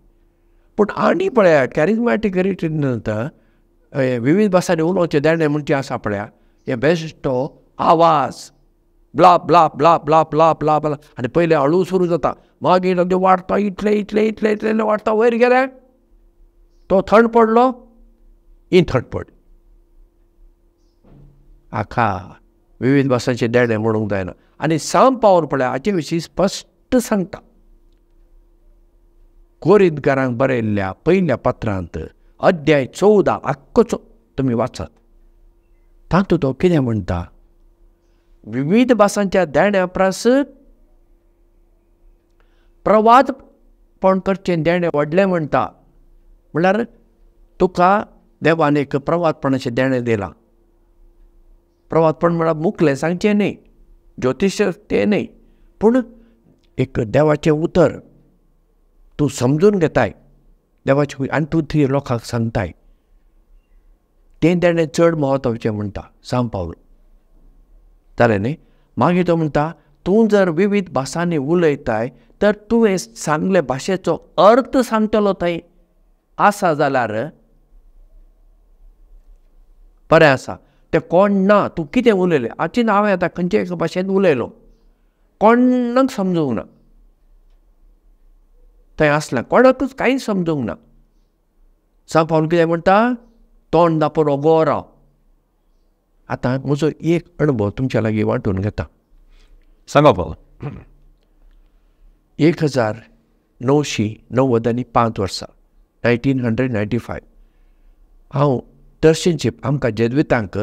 पूण आनी पळया कॅरिजमॅटीक रिट्रीट विविध भासांनी उलोवचें देणें म्हणजे आसा पळया, हें बेश्टो आवाज blah blah blah blah blah blah blah आनी पयलें हळू सुरू जाता, मागीर वाडटा इतले इतले इतले इतले वाडटा वयर गेले, तो थंड पडलो, ही थंड पडली. हाका विविध भासांचें देणें म्हणूंक जायना. आनी सांव पावल पळया हाचे विशीं स्पश्ट सांगता, कोरिंतकारांक बरयल्ल्या पयल्या पत्रांत अध्याय 14 आख्खोचो तुमी वाचात, तातूंत तो कितें म्हणटा, विविध भासांच्या देण्या परस प्रवादपण करचें देणें व्हडलें म्हणटा. म्हणल्यार तुका देवान एक प्रवादपणाचें देणें दिलां. प्रवादपण म्हळ्यार मुकलें सांगचें न्ही, ज्योतिश तें न्ही, पूण एक देवाचें उतर तूं समजून घेताय देवाचें आनी तूं ती लोकांक सांगताय, तें देणें चड म्हत्वाचें म्हणटा सांव पावल. जालें न्ही. मागीर तो म्हणटा तूं जर विविध भासांनी उलयताय तर तुवें सांगले भाशेचो अर्थ सांगतलो थंय आसा जाल्यार बरें आसा, तें कोण ना तूं कितें उलयलें आची हांवें आतां खंयचे एका भाशेन उलयलो कोणाक समजूंक ना, थंय आसलें कोणाकूच कांय समजूंक ना. सांव पावल कितें म्हणटा, तोंड दापून ओगो राव. आतां म्हजो एक अणभव तुमच्या लागीं वांटून घेता. सांगा पावल. 1995 वर्सा 1995 हांव टर्शनशीप आमकां जेज्वितांक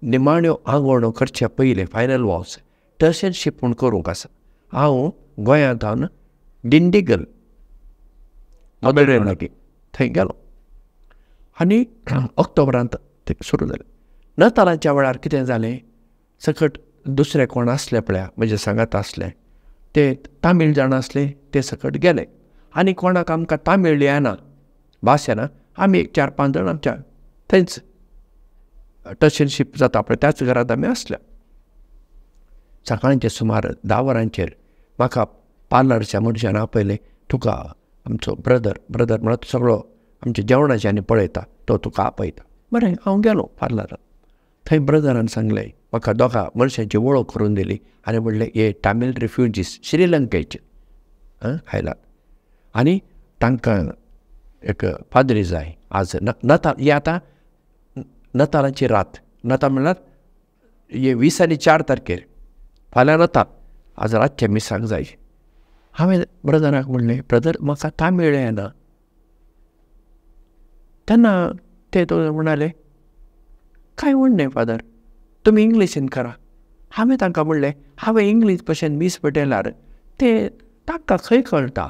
निमाण्यो आंगवणो करचे पयलें फायनल वॉव्स टर्शनशीप म्हूण करूंक आसा. हांव गोंयांत हांव दिंडीगल मदुरै लागीं थंय गेलो आनी ऑक्टोबरांत तें सुरू जालें. नतालांच्या वेळार कितें जालें, सकट दुसरे कोण आसले पळया म्हजे सांगात आसले ते तामीळ जाण आसले ते सकट गेले आनी कोणाक आमकां तामीळ येना भास येना, आमी एक 4-5 जाण आमच्या थंयच टर्शनशीप जाता पळय त्याच घरांत आमी आसल्या. सकाळचे सुमार 10 वरांचेर म्हाका पार्लरच्या मनशान आपयलें, तुका आमचो ब्रदर, ब्रदर म्हळ्यार सगळो आमच्या जेवणाचें आनी पळयता, तो तुका आपयता. बरें, हांव गेलो पार्लरान. थंय ब्रदरान सांगलें, म्हाका दोगा मनशांची वळख करून दिली आनी म्हणलें हे तामीळ रिफ्युजीस श्रीलंकेचे आयलात आनी तांकां एक पाद्री जाय आज नताल, ही आतां नतालांची रात, नताल म्हणल्यार हे 20 आनी 4 तारखेर फाल्यां नताल, आज रातच्या मिसाक जाय. हांवें ब्रदराक म्हणलें, ब्रदर म्हाका तामीळ येना. तेन्ना ते तो म्हणाले, कांय म्हण न्हय फादर, तुमी इंग्लिशीन करा. हांवें तांकां म्हणलें, हांवें इंग्लीश भाशेन मीस पेटयल्यार तें तांकां खंय कळटा,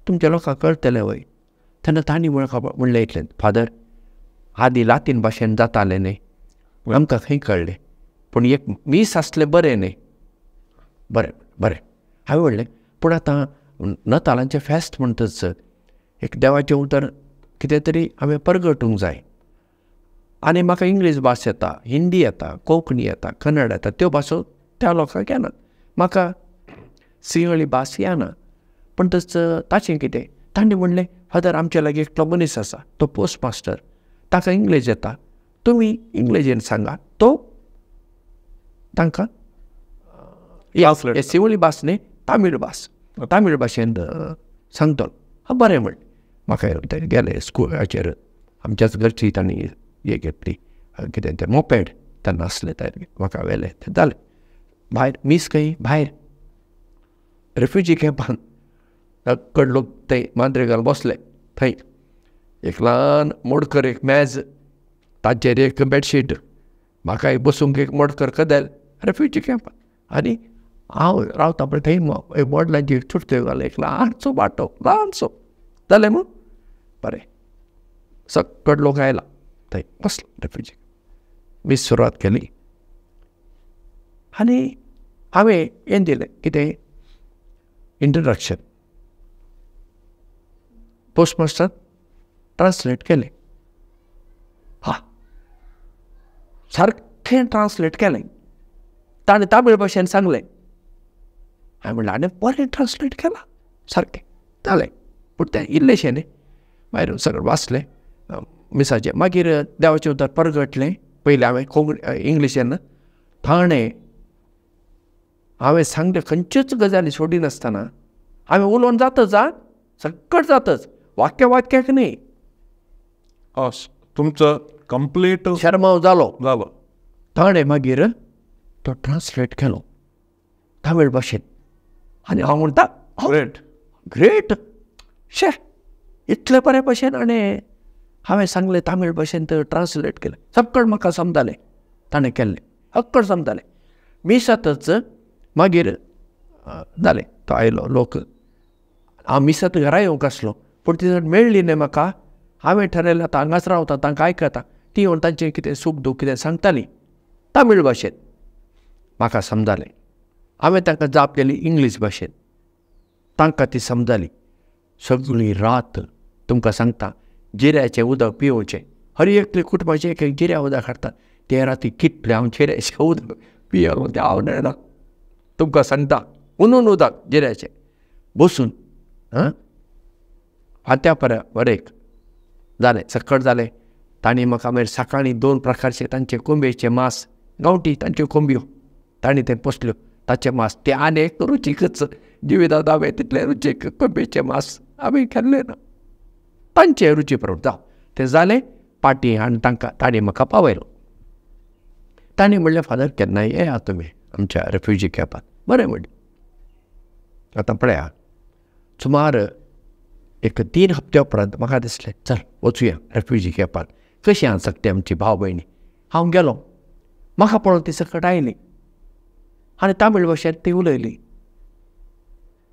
तुमच्या लोकांक कळटलें वय. तेन्ना तांणी म्हणलें इतलें, फादर आदीं लातीन भाशेन जातालें न्ही, आमकां खंय कळ्ळें, पूण एक मीस आसलें बरें न्ही. बरें बरें हांवें म्हणलें, पूण आतां नतालांचें फेस्त म्हणटच एक देवाचें उतर कितें तरी हांवें परगटूंक जाय आनी म्हाका इंग्लीश भास येता, हिंदी येता, कोंकणी येता, कन्नड येता, त्यो भासो त्या लोकांक येना, म्हाका सिंहळी भास येना. पूण तस ताचें कितें, तांणी म्हणलें, फादर आमच्या लागीं एकलो मनीस आसा, तो पोस्ट मास्टर, ताका इंग्लीश येता, तुमी इंग्लिशीन सांगा, तो तांकां सिंहळी भास न्ही तामीळ भास, तामीळ भाशेन सांगतलो. हां बरें म्हणलें. म्हाका ते गेले स्कुलाचेर, आमच्याच घरची तांणी हे घेतली कितें तें मोपेड तेन्ना आसलें, ते म्हाका व्हेलें, तें जालें. भायर मीस खंय भायर रेफ्युजी कॅम्पान कड लोक थंय मांद्रे घालून बसले. थंय एक ल्हान मोडकर एक मेज, ताचेर एक बेडशीट, म्हाका एक बसूंक एक मोडकर कदेल रेफ्युजी कॅम्पान. आनी हांव रावता पळय थंय एक मोडल्यांची एक चुडत्यो घाल, एक ल्हानसो बाटो ल्हानसो जालें मू बरें. सकट लोक आयला थंय बसलो रेफ्युजी. मीस सुरवात केली आनी हांवें हें दिलें कितें इंट्रोडक्शन. पोस्टमास्टर ट्रांसलेट केलें. हा सारकें ट्रांसलेट केलें. ताणें तामीळ भाशेन सांगलें. हांवें म्हणलें आनी बरें ट्रांसलेट केलां सारकें जालें. पूण तें इल्लेशें न्ही मागीर सगळें वाचलें मिसाचें. मागीर देवाचें उतर परगटलें. पयलें हांवें कोंकणी इंग्लिशेन. ताणें हांवें सांगलें खंयच्योच गजाली सोडिनासतना हांवें उलोवन जातच आं, सगळें जातच, वाक्य वाक्याक न्ही. तुमचो कंप्लीट शर्माव जालो जालो. ताणें मागीर तो ट्रांसलेट केलो तामीळ भाशेन. आनी हांव म्हणटा ग्रेट ग्रेट शे इतले बरे भाशेन. आनी हांवें सांगलें तामीळ भाशेन तर ट्रांसलेट केलें, सगळें म्हाका समजालें. ताणें केल्लें सगळें समजालें. मिसातच मागीर जालें. तो आयलो लोक. हांव मिसात घरा येवंक आसलो पूण ती मेळ्ळी न्ही म्हाका. हांवें ठरयलें आतां हांगाच रावता, तांकां आयकता. ती येवन तांचें कितें सूख दूख कितें सांगताली तामीळ भाशेन, म्हाका समजालें. हांवें तांकां जाप दिली इंग्लीश भाशेन, तांकां ती समजाली. सगळी रात तुमकां सांगता जिऱ्याचें उदक पिवचें. हर एकले कुटुंबाचें एक एक जिऱ्या उदक हाडटात. ते राती कितलें हांव जिऱ्याचें उदक पियेलो तें हांव जाणा. तुमकां सांगता हुनून उदक जिऱ्याचें बसून आं फांत्या पर्या वरेक जालें. सकट जालें. तांणी म्हाका मागीर सकाळीं 2 प्रकारचे तांचे कोंबयेचे मांस, गांवठी तांच्यो कोंबयो तांणी तें पोसल्यो, ताचें मांस तें आनी एक रुचीकच जिवितांत हांवें तितलें रुचीक कोंबयेचें मांस हांवें खाल्लें ना, तांचे रुची प्रमाण. जावं तें जालें. पाटी आनी तांकां तांणी म्हाका पावयलो. तांणी म्हणलें फादर केन्नाय येया तुमी आमच्या रेफ्युजी कॅम्पात. बरें म्हणलें. आतां पळया सुमार एक 3 हप्त्या उपरांत म्हाका दिसलें चल वचुया रेफ्युजी कॅम्पात, कशीं आसा ते आमची भाव भयणी. हांव गेलो. म्हाका पळोवन ती सकट आयली आनी तामीळ भाशेंत ती उलयली.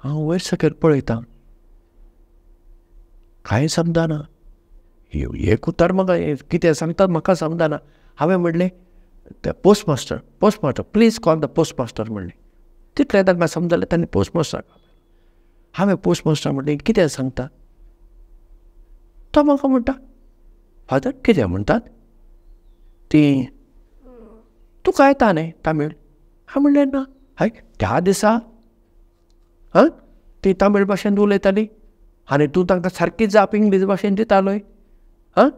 हांव वयर सकयल पळयतां, कांय समजना. एक उतर म्हाका कितें सांगतात म्हाका समजना. हांवें म्हणलें ते postmaster, postmaster please call the postmaster म्हणलें. तितलें तांकां समजलें. तांणी पोस्टमास्टर. हांवें पोस्टमास्टर म्हणलें कितें सांगता. तो म्हाका म्हणटा फादर कितें म्हणटात ती तुका येता न्ही तामीळ. हांवें म्हणलें ना. हय त्या दिसा आं ती तामीळ भाशेन उलयताली आनी तूं तांकां सारकी जाप इंग्लीश भाशेन दितालोय आं,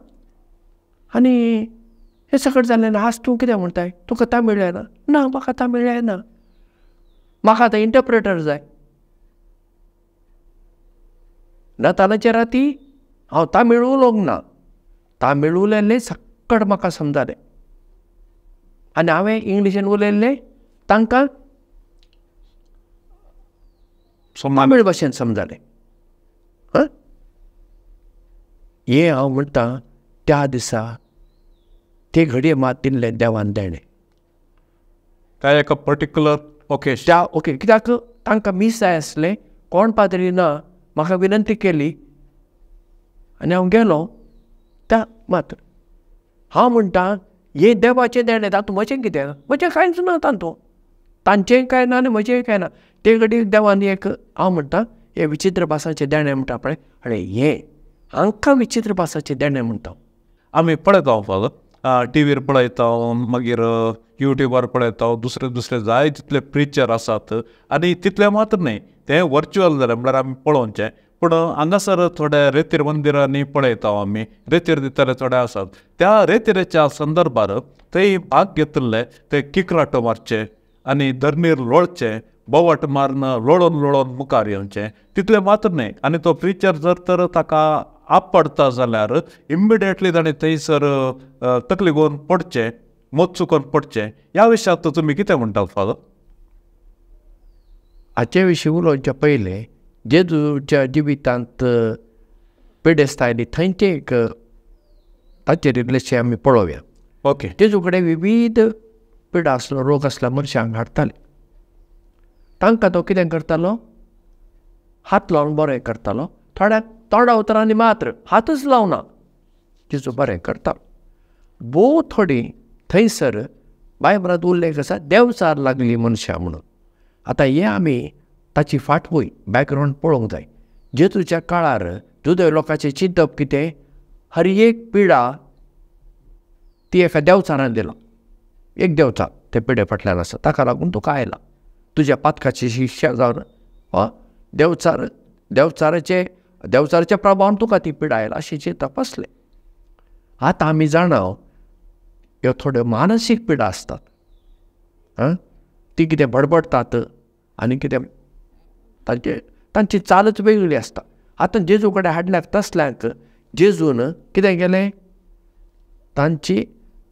आनी हें सगळें जालें ना. आज तूं कितें म्हणटाय तुका तामीळ येना. ना म्हाका तामीळ येना, म्हाका आतां इंटरप्रेटर जाय. नातालाचे राती हांव तामीळ उलोवंक ना. तामीळ उलयल्लें सक्कड म्हाका समजालें आनी हांवें इंग्लिशीन उलयल्लें तांकां तामीळ भाशेन समजालें. हां हें हांव म्हणटा त्या दिसा ते घडये मात दिल्लें देवान देणें. काय एका पर्टिक्युलर ओके त्या ओके कित्याक तांकां मीस जाय आसलें, कोण पाद्री ना, म्हाका विनंती केली आनी हांव गेलो. त्या मात हांव म्हणटा हें देवाचें देणें, तातूंत म्हजें कितें, म्हजें कांयच ना तातूंत, तांचेंय कांय ना आनी म्हजेंय कांय ना. ते घडयेक देवान एक हांव म्हणटा हें विचित्र भासाचें देणें म्हणटा पळय, आनी हें हांकां विचित्र भासाचें देणें म्हणटा. आमी पळयता फादर, टिवीर पळयता, मागीर युट्यूबार पळयता, दुसरे दुसरे जाय तितले प्रिचर आसात आनी तितले मात्र न्हय, तें वर्च्युअल जालें म्हणल्यार आमी पळोवचें. पूण हांगासर थोडे रेतीर मंदिरांनी पळयता आमी, रेतीर दितले थोडे आसात. त्या रेतिरेच्या संदर्भार थंय भाग घेतिल्ले ते किकराटो मारचे आनी धरणीर लोळचे, बोवाट मारून लोळोन लोळोन मुखार येवचें, तितलें मात्र न्हय. आनी तो प्रिचर जर तर ताका आपडता जाल्यार इमिडिएटली ताणें थंयसर तकली घेवन पडचें, मोत चुकोवन पडचें. ह्या विशयांत तुमी कितें म्हणटात फादर? हाचे विशीं उलोवच्या पयलें जेजूच्या जिवितांत पिडेस्त आयली थंयचें एक ताचेर इल्लेशें आमी पळोवया. ओके. जेजू कडेन विविध पिडा आसलो, रोग आसलो मनशांक हाडटाले. तांकां तो कितें करतालो, हात लावन बरें करतालो. थोड्यांक तोंडा उतरांनी मात्र, हातच लावना, जेजू बरें करतालो. भोव थोडीं थंयसर बायबलांत उल्लेख आसा देंवचार लागली मनशां म्हणून. आतां हें आमी ताची फाटभूंय बॅकग्रावंड पळोवंक जाय. जेजूच्या काळार जुदेव लोकांचें चिंतप कितें, हर एक पिडा ती एका देंवचारान दिला, एक देंवचार ते पिडे फाटल्यान आसा, ताका लागून तुका आयला, तुज्या पातकाची शिक्षा जावन देंवचार देंवचाराचे देंवचाराच्या प्रभावान तुका ती पिडा आयला अशें चिंतप आसलें. आतां आमी जाणा ह्यो थोड्यो मानसीक पिडा आसतात, आं ती कितें बडबडटात आनी कितें तांचे तांची चालच वेगळी आसता. आतां जेजू कडेन हाडल्याक तसल्यांक जेजून कितें केलें, तांची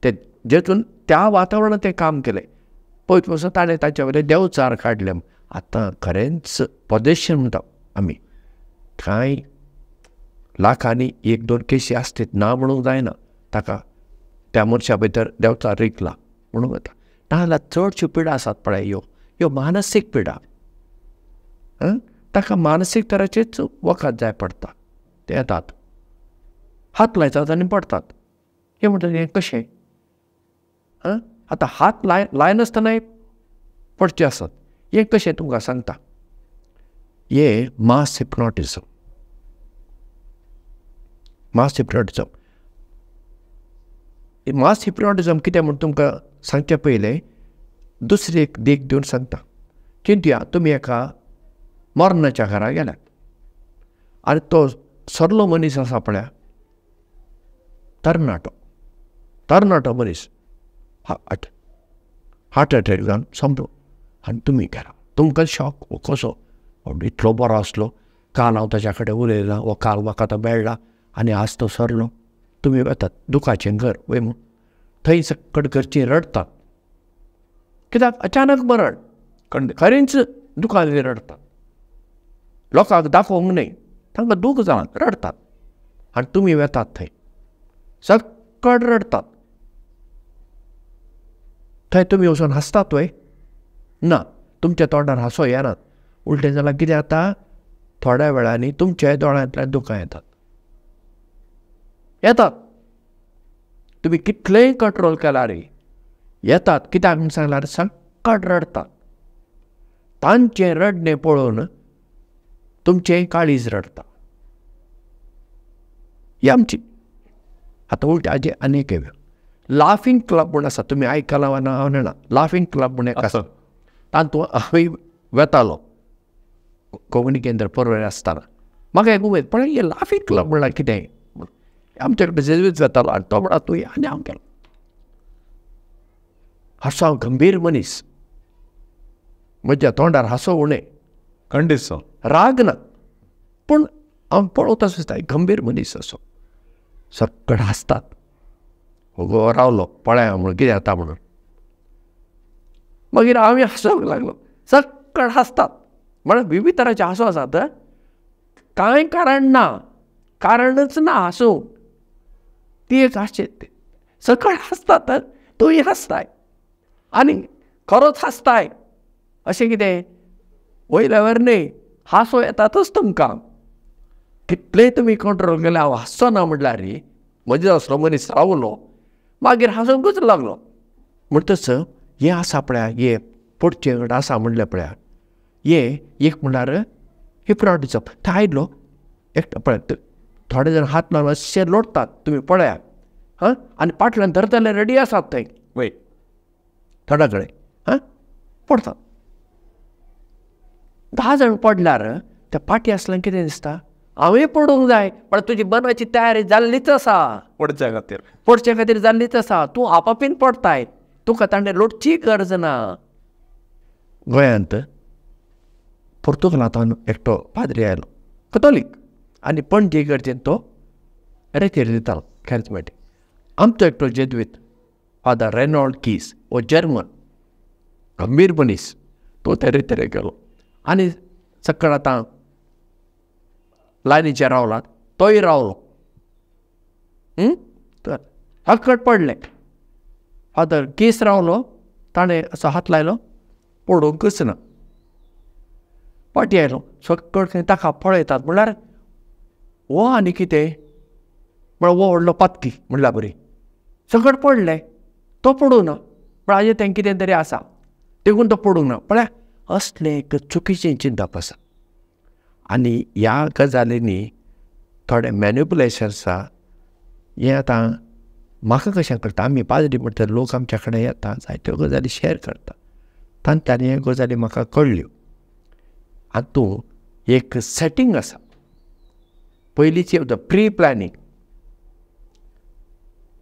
ते जेजून त्या वातावरणांत तें काम केलें. पयत वचून ताणें तांचे वयले देंवचार काडले. आतां खरेंच पॉजेशन म्हणटा आमी, कांय लाखांनी एक दोन केशी आसतीत, ना म्हणूंक जायना, ताका त्या मनशा भितर देंवचार रिगला म्हणूंक येता. नाजाल्यार चडश्यो पिडा आसात पळय ह्यो ह्यो मानसीक पिडा, ताका मानसीक तराचेच वखद जाय पडटा. ते येतात, हात लायतात आनी पडटात. हें म्हणटात हें कशें, आतां हात लायनासतनाय पडचे आसात, हें कशें तुमकां सांगता. हें मास हिप्नोटिजम, मास हिप्नोटिजम. मास हिप्नोटिजम कितें म्हूण तुमकां सांगचें पयलें दुसरी एक देख दिवन सांगता. चिंतया तुमी एका मरणाच्या घरा गेल्यात आनी तो सरलो मनीस आसा पळया, तरणाटो तरणाटो मनीस, हार्ट अटॅक जावन सोंपलो आनी तुमी गेला. तुमकां शॉक, हो कसो इतलो बरो आसलो, काल हांव ताच्या कडेन उलयलां, हो काल म्हाका तो मेळ्ळा आनी आज तो सरलो. तुमी वतात दुखाचें घर वय म्हूण, थंय सकट घरचीं रडटात, कित्याक अचानक मरण, खरेंच दुखान रडटात, लोकांक दाखोवंक न्हय, तांकां दूख जालां, रडटात. आनी तुमी वेतात थंय सकट रडटात. थंय तुमी वचून हांसतात वय, ना, तुमच्या तोंडार हांसो येनात. उलटें जाल्यार कितें जाता, थोड्या वेळांनी तुमच्या दोळ्यांतल्यान दुकां येतात येतात. तुमी कितलेंय कंट्रोल केल्यार येतात. कित्याक म्हूण सांगल्यार सकट रडटात. तांचें रडणें पळोवन तुमचें काळीज रडटा. ही आमची आतां उलटे हाजे आनी एक लाफींग क्लब म्हूण आसा, तुमी आयकलां वा ना हांव जाणा. लाफींग क्लब म्हूण एक आसा, तातूंत हांव वेतालो कोंकणी केंद्र पर्वरी आसतना. म्हाका एक उमेद, पण हें लाफींग क्लब म्हणल्यार कितें, आमच्या कडेन जेजूच वेतालो आनी तो म्हणा तूं आनी हांव गेलो. हांसो हांव गंभीर मनीस, म्हज्या तोंडार हांसो उणें, खंडीत राग ना, पूण हांव पळोवता दिसता गंभीर मनीस असो. सगळे हांसतात. गो रावलो पळया म्हणून कितें जाता म्हणून, मागीर हांव हांसूंक लागलो. सगळे हांसतात म्हळ्यार विविध तरांचे हांसो आसात, कांय कारण ना, कारणच ना हांसूंक, ती एक हांसचें. सगळे हांसतात, तूंय हांसताय आनी खरोच हांसताय अशें कितें वयल्यावर न्हय, हांसो येतातच तुमकां. कितलेंय तुमी कंट्रोल केलें हांव हांसचो ना म्हणल्यार म्हजे असलो मनीस रावलो, मागीर हांसूंकच लागलो. म्हणटच हें आसा पळया, हें पडचें कडेन आसा म्हणलें पळया, हें एक म्हणल्यार हिप्नोटिजम. थंय आयलो एकटो पळय, थोडे जाण हात लावन अशे लोटतात, तुमी पळया, हां, आनी पाटल्यान धरतले रेडी आसात थंय वय थोड्या कडेन, हां, पडतात. 10 जाण पडल्यार त्या पाटी आसल्यार कितें दिसता, हांवें पडूंक जाय, पण तुजी मनाची तयारी जाल्लीच आसा, पडच्या खातीर, पडचे खातीर जाल्लीच आसा, तूं आपापीन पडताय, तुका ताणें लोटची गरज ना. गोंयांत पुर्तुगालांतल्यान एकटो पाद्री आयलो, कथोलीक, आनी पणजे इगर्जेन तो रेतीर दितालो कॅरिज्मेटीक. आमचो एकटो जेजुईत फादर रेनॉल्ड कीस, हो जर्मन गंभीर मनीस, तो ते रेतीर गेलो आनी सकळ आतां लायनीचेर रावला तोय रावलो. हकट पडलें. फादर केस रावलो, ताणें असो हात लायलो, पडूंकच ना. फाटीं आयलो, सकळ खंय ताका पळयतात म्हणल्यार हो आनी कितें म्हळ्यार हो व्हडलो पातकी म्हणल्यार बरी. सकट पडलें, तो पडूंक ना, पूण आजें तें कितें तरी आसा देखून तो पडूंक ना. पळय असलें एक चुकीचें चिंतप आसा. आनी ह्या गजालींनी थोडें मॅन्युपुलेशन आसा. हें आतां म्हाका कशें कळटा, आमी पाद्री म्हणटा लोक आमच्या कडेन येता, जायत्यो गजाली शेअर करता, तांतल्यान ह्यो गजाली म्हाका कळ्ळ्यो. हातूंत एक सेटींग आसा, पयलींची प्री प्लॅनिंग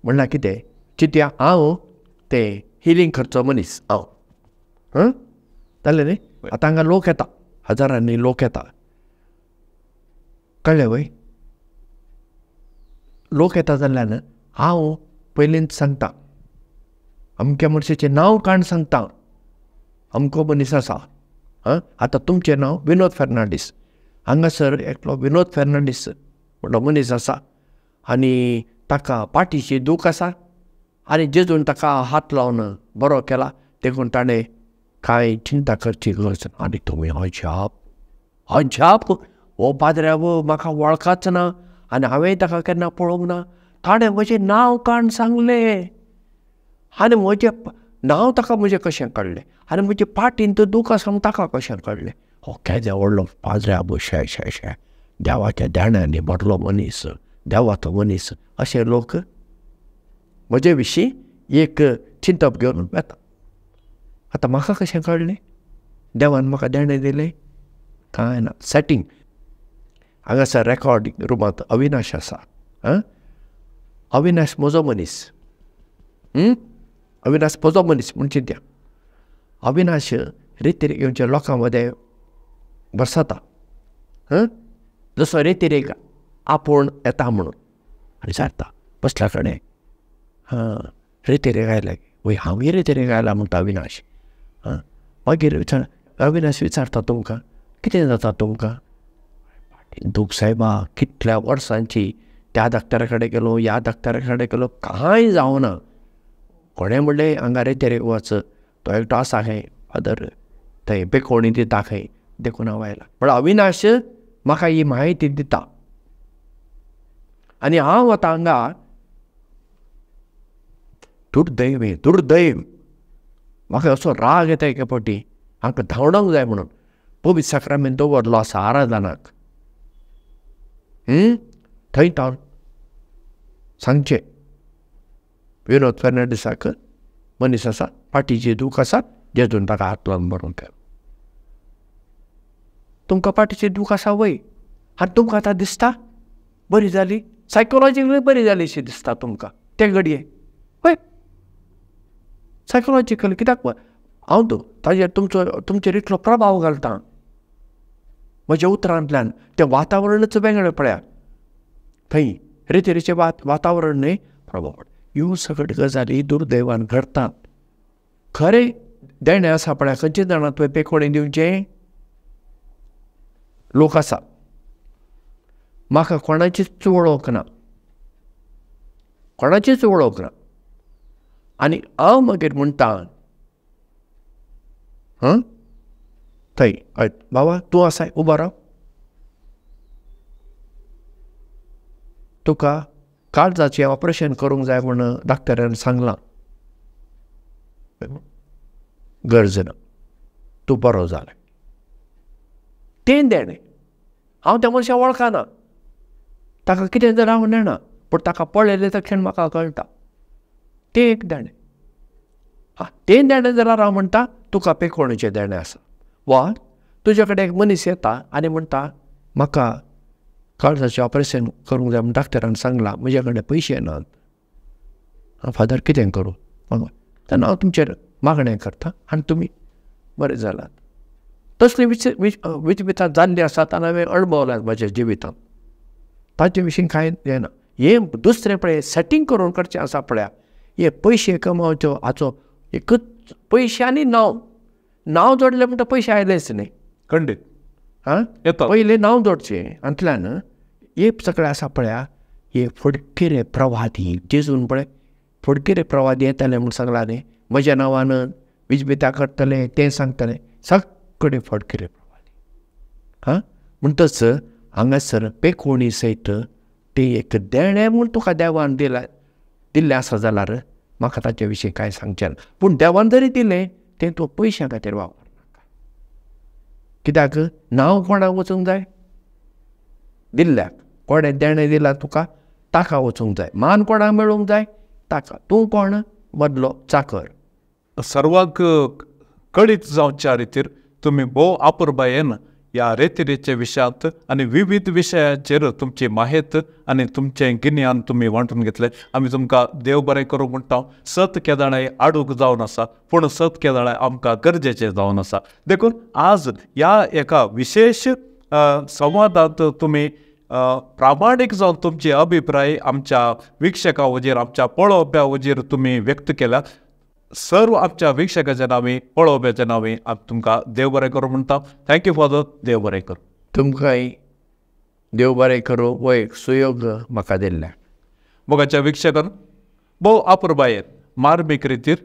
म्हणल्यार कितें चिंतया, हांव तें हिलींग करचो मनीस हांव, हां जालें न्ही. आतां हांगा लोक येता, हजारांनी लोक येता, कळ्ळें वय. लोक येता जाल्ल्यान हांव पयलींच सांगता, अमक्या मनशाचें नांव काण सांगता, अमको मनीस आसा. हां आतां तुमचें नांव विनोद फेर्नांडीस, हांगासर एकलो विनोद फेर्नांडीस म्हणलो मनीस आसा आनी ताका पाठीची दूख आसा आनी जेजून ताका हात लावन बरो केला, देखून ताणें कांय चिंता करची गरज ना. आनी तुमी अजाप अजाप, हो पाद्र्याव म्हाका वळखाच ना आनी हांवें ताका केन्ना पळोवंक ना, ताणें म्हजें नांव काण सांगलें आनी म्हजें नांव ताका म्हजें कशें कळ्ळें आनी म्हजे पाटीन दूख आसा म्हूण ताका कशें कळ्ळें. हो केदो व्हडलो पाद्र्याब, शे शे शे, देवाच्या देण्यांनी भरलो मनीस, देवाचो मनीस, अशें लोक म्हजे विशीं एक चिंतप घेवन वेता. आतां म्हाका कशें कळ्ळें, देवान म्हाका देणें दिलें कांय ना, सेटींग. हांगासर रेकॉर्डिंग रुमांत अविनाश आसा. आं अविनाश म्हजो मनीस, अविनाश म्हजो मनीस म्हूण चिंत्या. अविनाश रेतीरेक येवच्या लोकां मदें बसता, हां जसो रेतीरेक आपूण येता म्हणून आनी विचारता बसल्या कडेन, हां रेतीरेक आयला वय, हांवूय रेतीरेक आयला म्हणटा अविनाश. हां मागीर विचार अविनाश विचारता तुमकां कितें जाता तुमकां. दूख सायबा, कितल्या वर्सांची त्या डाक्टरा कडेन गेलो, ह्या डाक्टरा कडेन गेलो, कांय जावना. कोणें म्हणलें हांगा रेतीरेक वच, तो एकटो आसा खंय फादर, थंय पेकोणी दिता खंय, देखून हांव आयला. पण अविनाश म्हाका ही म्हायती दिता आनी हांव आतां हांगा दुर्दैव दुर्दैव, म्हाका असो राग येता एके फावटी, हांकां धांवडोंक जाय म्हणून. पवित्र साक्रामेंत दवरलो आसा आराधनाक, थंय तावन सांगचें विनोद फेर्नांडीसाक मनीस आसा, पाटीची दूख आसा, जेजून ताका हात लावन बरोवन केलो. तुमकां पाटीची दूख आसा वय, आनी तुमकां आतां दिसता बरी जाली, सायकोलॉजिकली बरी जाली शी दिसता तुमकां ते घडये, हय सायकोलॉजिकली. कित्याक हांव ताजेर तुमचो तुमचेर इतलो प्रभाव घालता म्हज्या उतरांतल्यान, तें वातावरणच वेगळें पळया, थंय रेतीरेचें वातावरण न्हय प्रभाव पडटा. ह्यो सगळ्यो गजाली दुर्दैवान घडटात. खरें देणें आसा पळया, खंयचे जाणां तुवें पेकोणी दिवचें लोक आसा, म्हाका कोणाचीच वळख ना, कोणाचीच वळख ना. आनी हांव मागीर म्हणटा, हां थंय हय बाबा तूं आसाय, उबो राव, तुका काळजाचें ऑपरेशन करूंक जाय म्हूण डाक्टरान सांगलां, गरज ना, तूं बरो जालें. तें देणें हांव त्या मनशाक वळखना, ताका कितें जालें हांव नेणा, पूण ताका पळयलें तक्षण म्हाका कळटा तें एक देणें. हां तें देणें जाल्यार हांव म्हणटा तुका पेकोणीचें देणें आसा. वा तुजे कडेन एक मनीस येता आनी म्हणटा म्हाका काळजाचें ऑपरेशन करूंक जाय म्हूण डाक्टरान सांगलां, म्हजे कडेन पयशे नात, हांव फादर कितें करूं, तेन्ना हांव तुमचेर मागणें करता आनी तुमी बरें जालात. तसली विचविचार जाल्ली आसात आनी हांवें अणभवल्यात म्हज्या जिवितांत, ताचे विशीं कांय येना. हें दुसरें पळय सेटींग करून करचें आसा पळया, हे पयशे कमावच्यो हाचो एकूच पयशे आनी नांव, नांव जोडलें म्हणटा पयशे आयलेच न्ही. खंडीत आं येता. पयलें नांव जोडचें हातूंतल्यान हे सगळें आसा पळया, हे फडकिरे प्रवादी जेजून पळय फडकिरे प्रवादी येताले म्हूण सांगला न्ही, म्हज्या नांवान विजबिता करतले तें सांगतले, सगळे फडकिरे प्रवादी. हां, म्हणटच हांगासर पेकोणी सयत तें एक देणें म्हूण तुका देवान दिला दिल्लें आसा जाल्यार म्हाका ताचे विशीं कांय सांगचें ना, पूण देवान जरी दिलें तें तूं पयशां खातीर वापरनाका. कित्याक नांव कोणाक वचूंक जाय? दिल्ल्याक. कोणें देणें दिलां तुका ताका वचूंक जाय, मान कोणाक मेळूंक जाय ताका, तूं कोण मदलो चाकर. सर्वांक कळीत जावच्या रितीर तुमी भोव आपुरबायेन ह्या रेतिरेच्या विशयांत आनी विविध विशयांचेर तुमची माहेत आनी तुमचें गिन्यान तुमी वांटून घेतलें. आमी तुमकां देव बरें करूं म्हणटा. सत केदाळाय आडूक जावन आसा, पूण सत केदाळाय आमकां गरजेचें जावन आसा. देखून आज ह्या एका विशेश संवादांत तुमी प्रामाणीक जावन तुमचे अभिप्राय आमच्या विक्षकां वजीर, आमच्या पळोवप्या वजीर तुमी व्यक्त केल्या. सर्व आमच्या वीक्षकाच्या नांवी, पळोवप्याच्या नांवी आमी तुमकां देव बरें करूं म्हणटा. Thank you father. देव बरें करूं. तुमकांय देव बरें करूं हो एक सुयोग म्हाका दिल्ल्या. मोगाच्या वीक्षकान भोव आपुरबायेन मार्मीक रितीर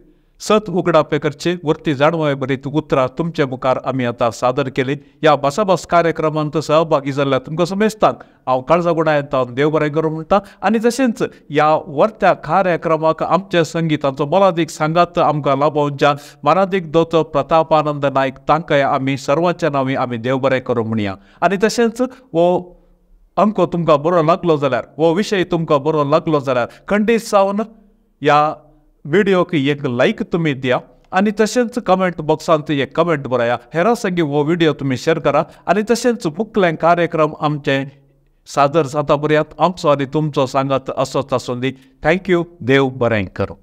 सत उगडापे करचे वरती जाणवाय बरीत उतरां तुमचे मुखार आमी आतां सादर केली. ह्या भासाभास कार्यक्रमांत सहभागी जाल्ल्या तुमकां समेस्तांक हांव काळजा गुणायत देव बरें करूं म्हणटा. आनी तशेंच ह्या वरत्या कार्यक्रमाक आमच्या संगिताचो मोलादीक सांगात आमकां लाभोवच्या मानादीक दोतोर प्रतापानंद नायक तांकांय आमी सर्वांच्या नांवी आमी देव बरें करूं म्हणया. आनी तशेंच हो अंको तुमकां बरो लागलो जाल्यार, हो विशय तुमकां बरो लागलो जाल्यार खंडीत जावन ह्या व्हिडियोक एक लायक तुमी दिया आनी तशेंच कमेंट बॉक्सांत एक कमेंट बरया. हेरां संगी हो व्हिडियो तुमी शेअर करा आनी तशेंच मुखले कार्यक्रम आमचे सादर जाता बरयात. आमचो आनी तुमचो सांगात असोच आसूं दी. Thank you. देव बरें करूं.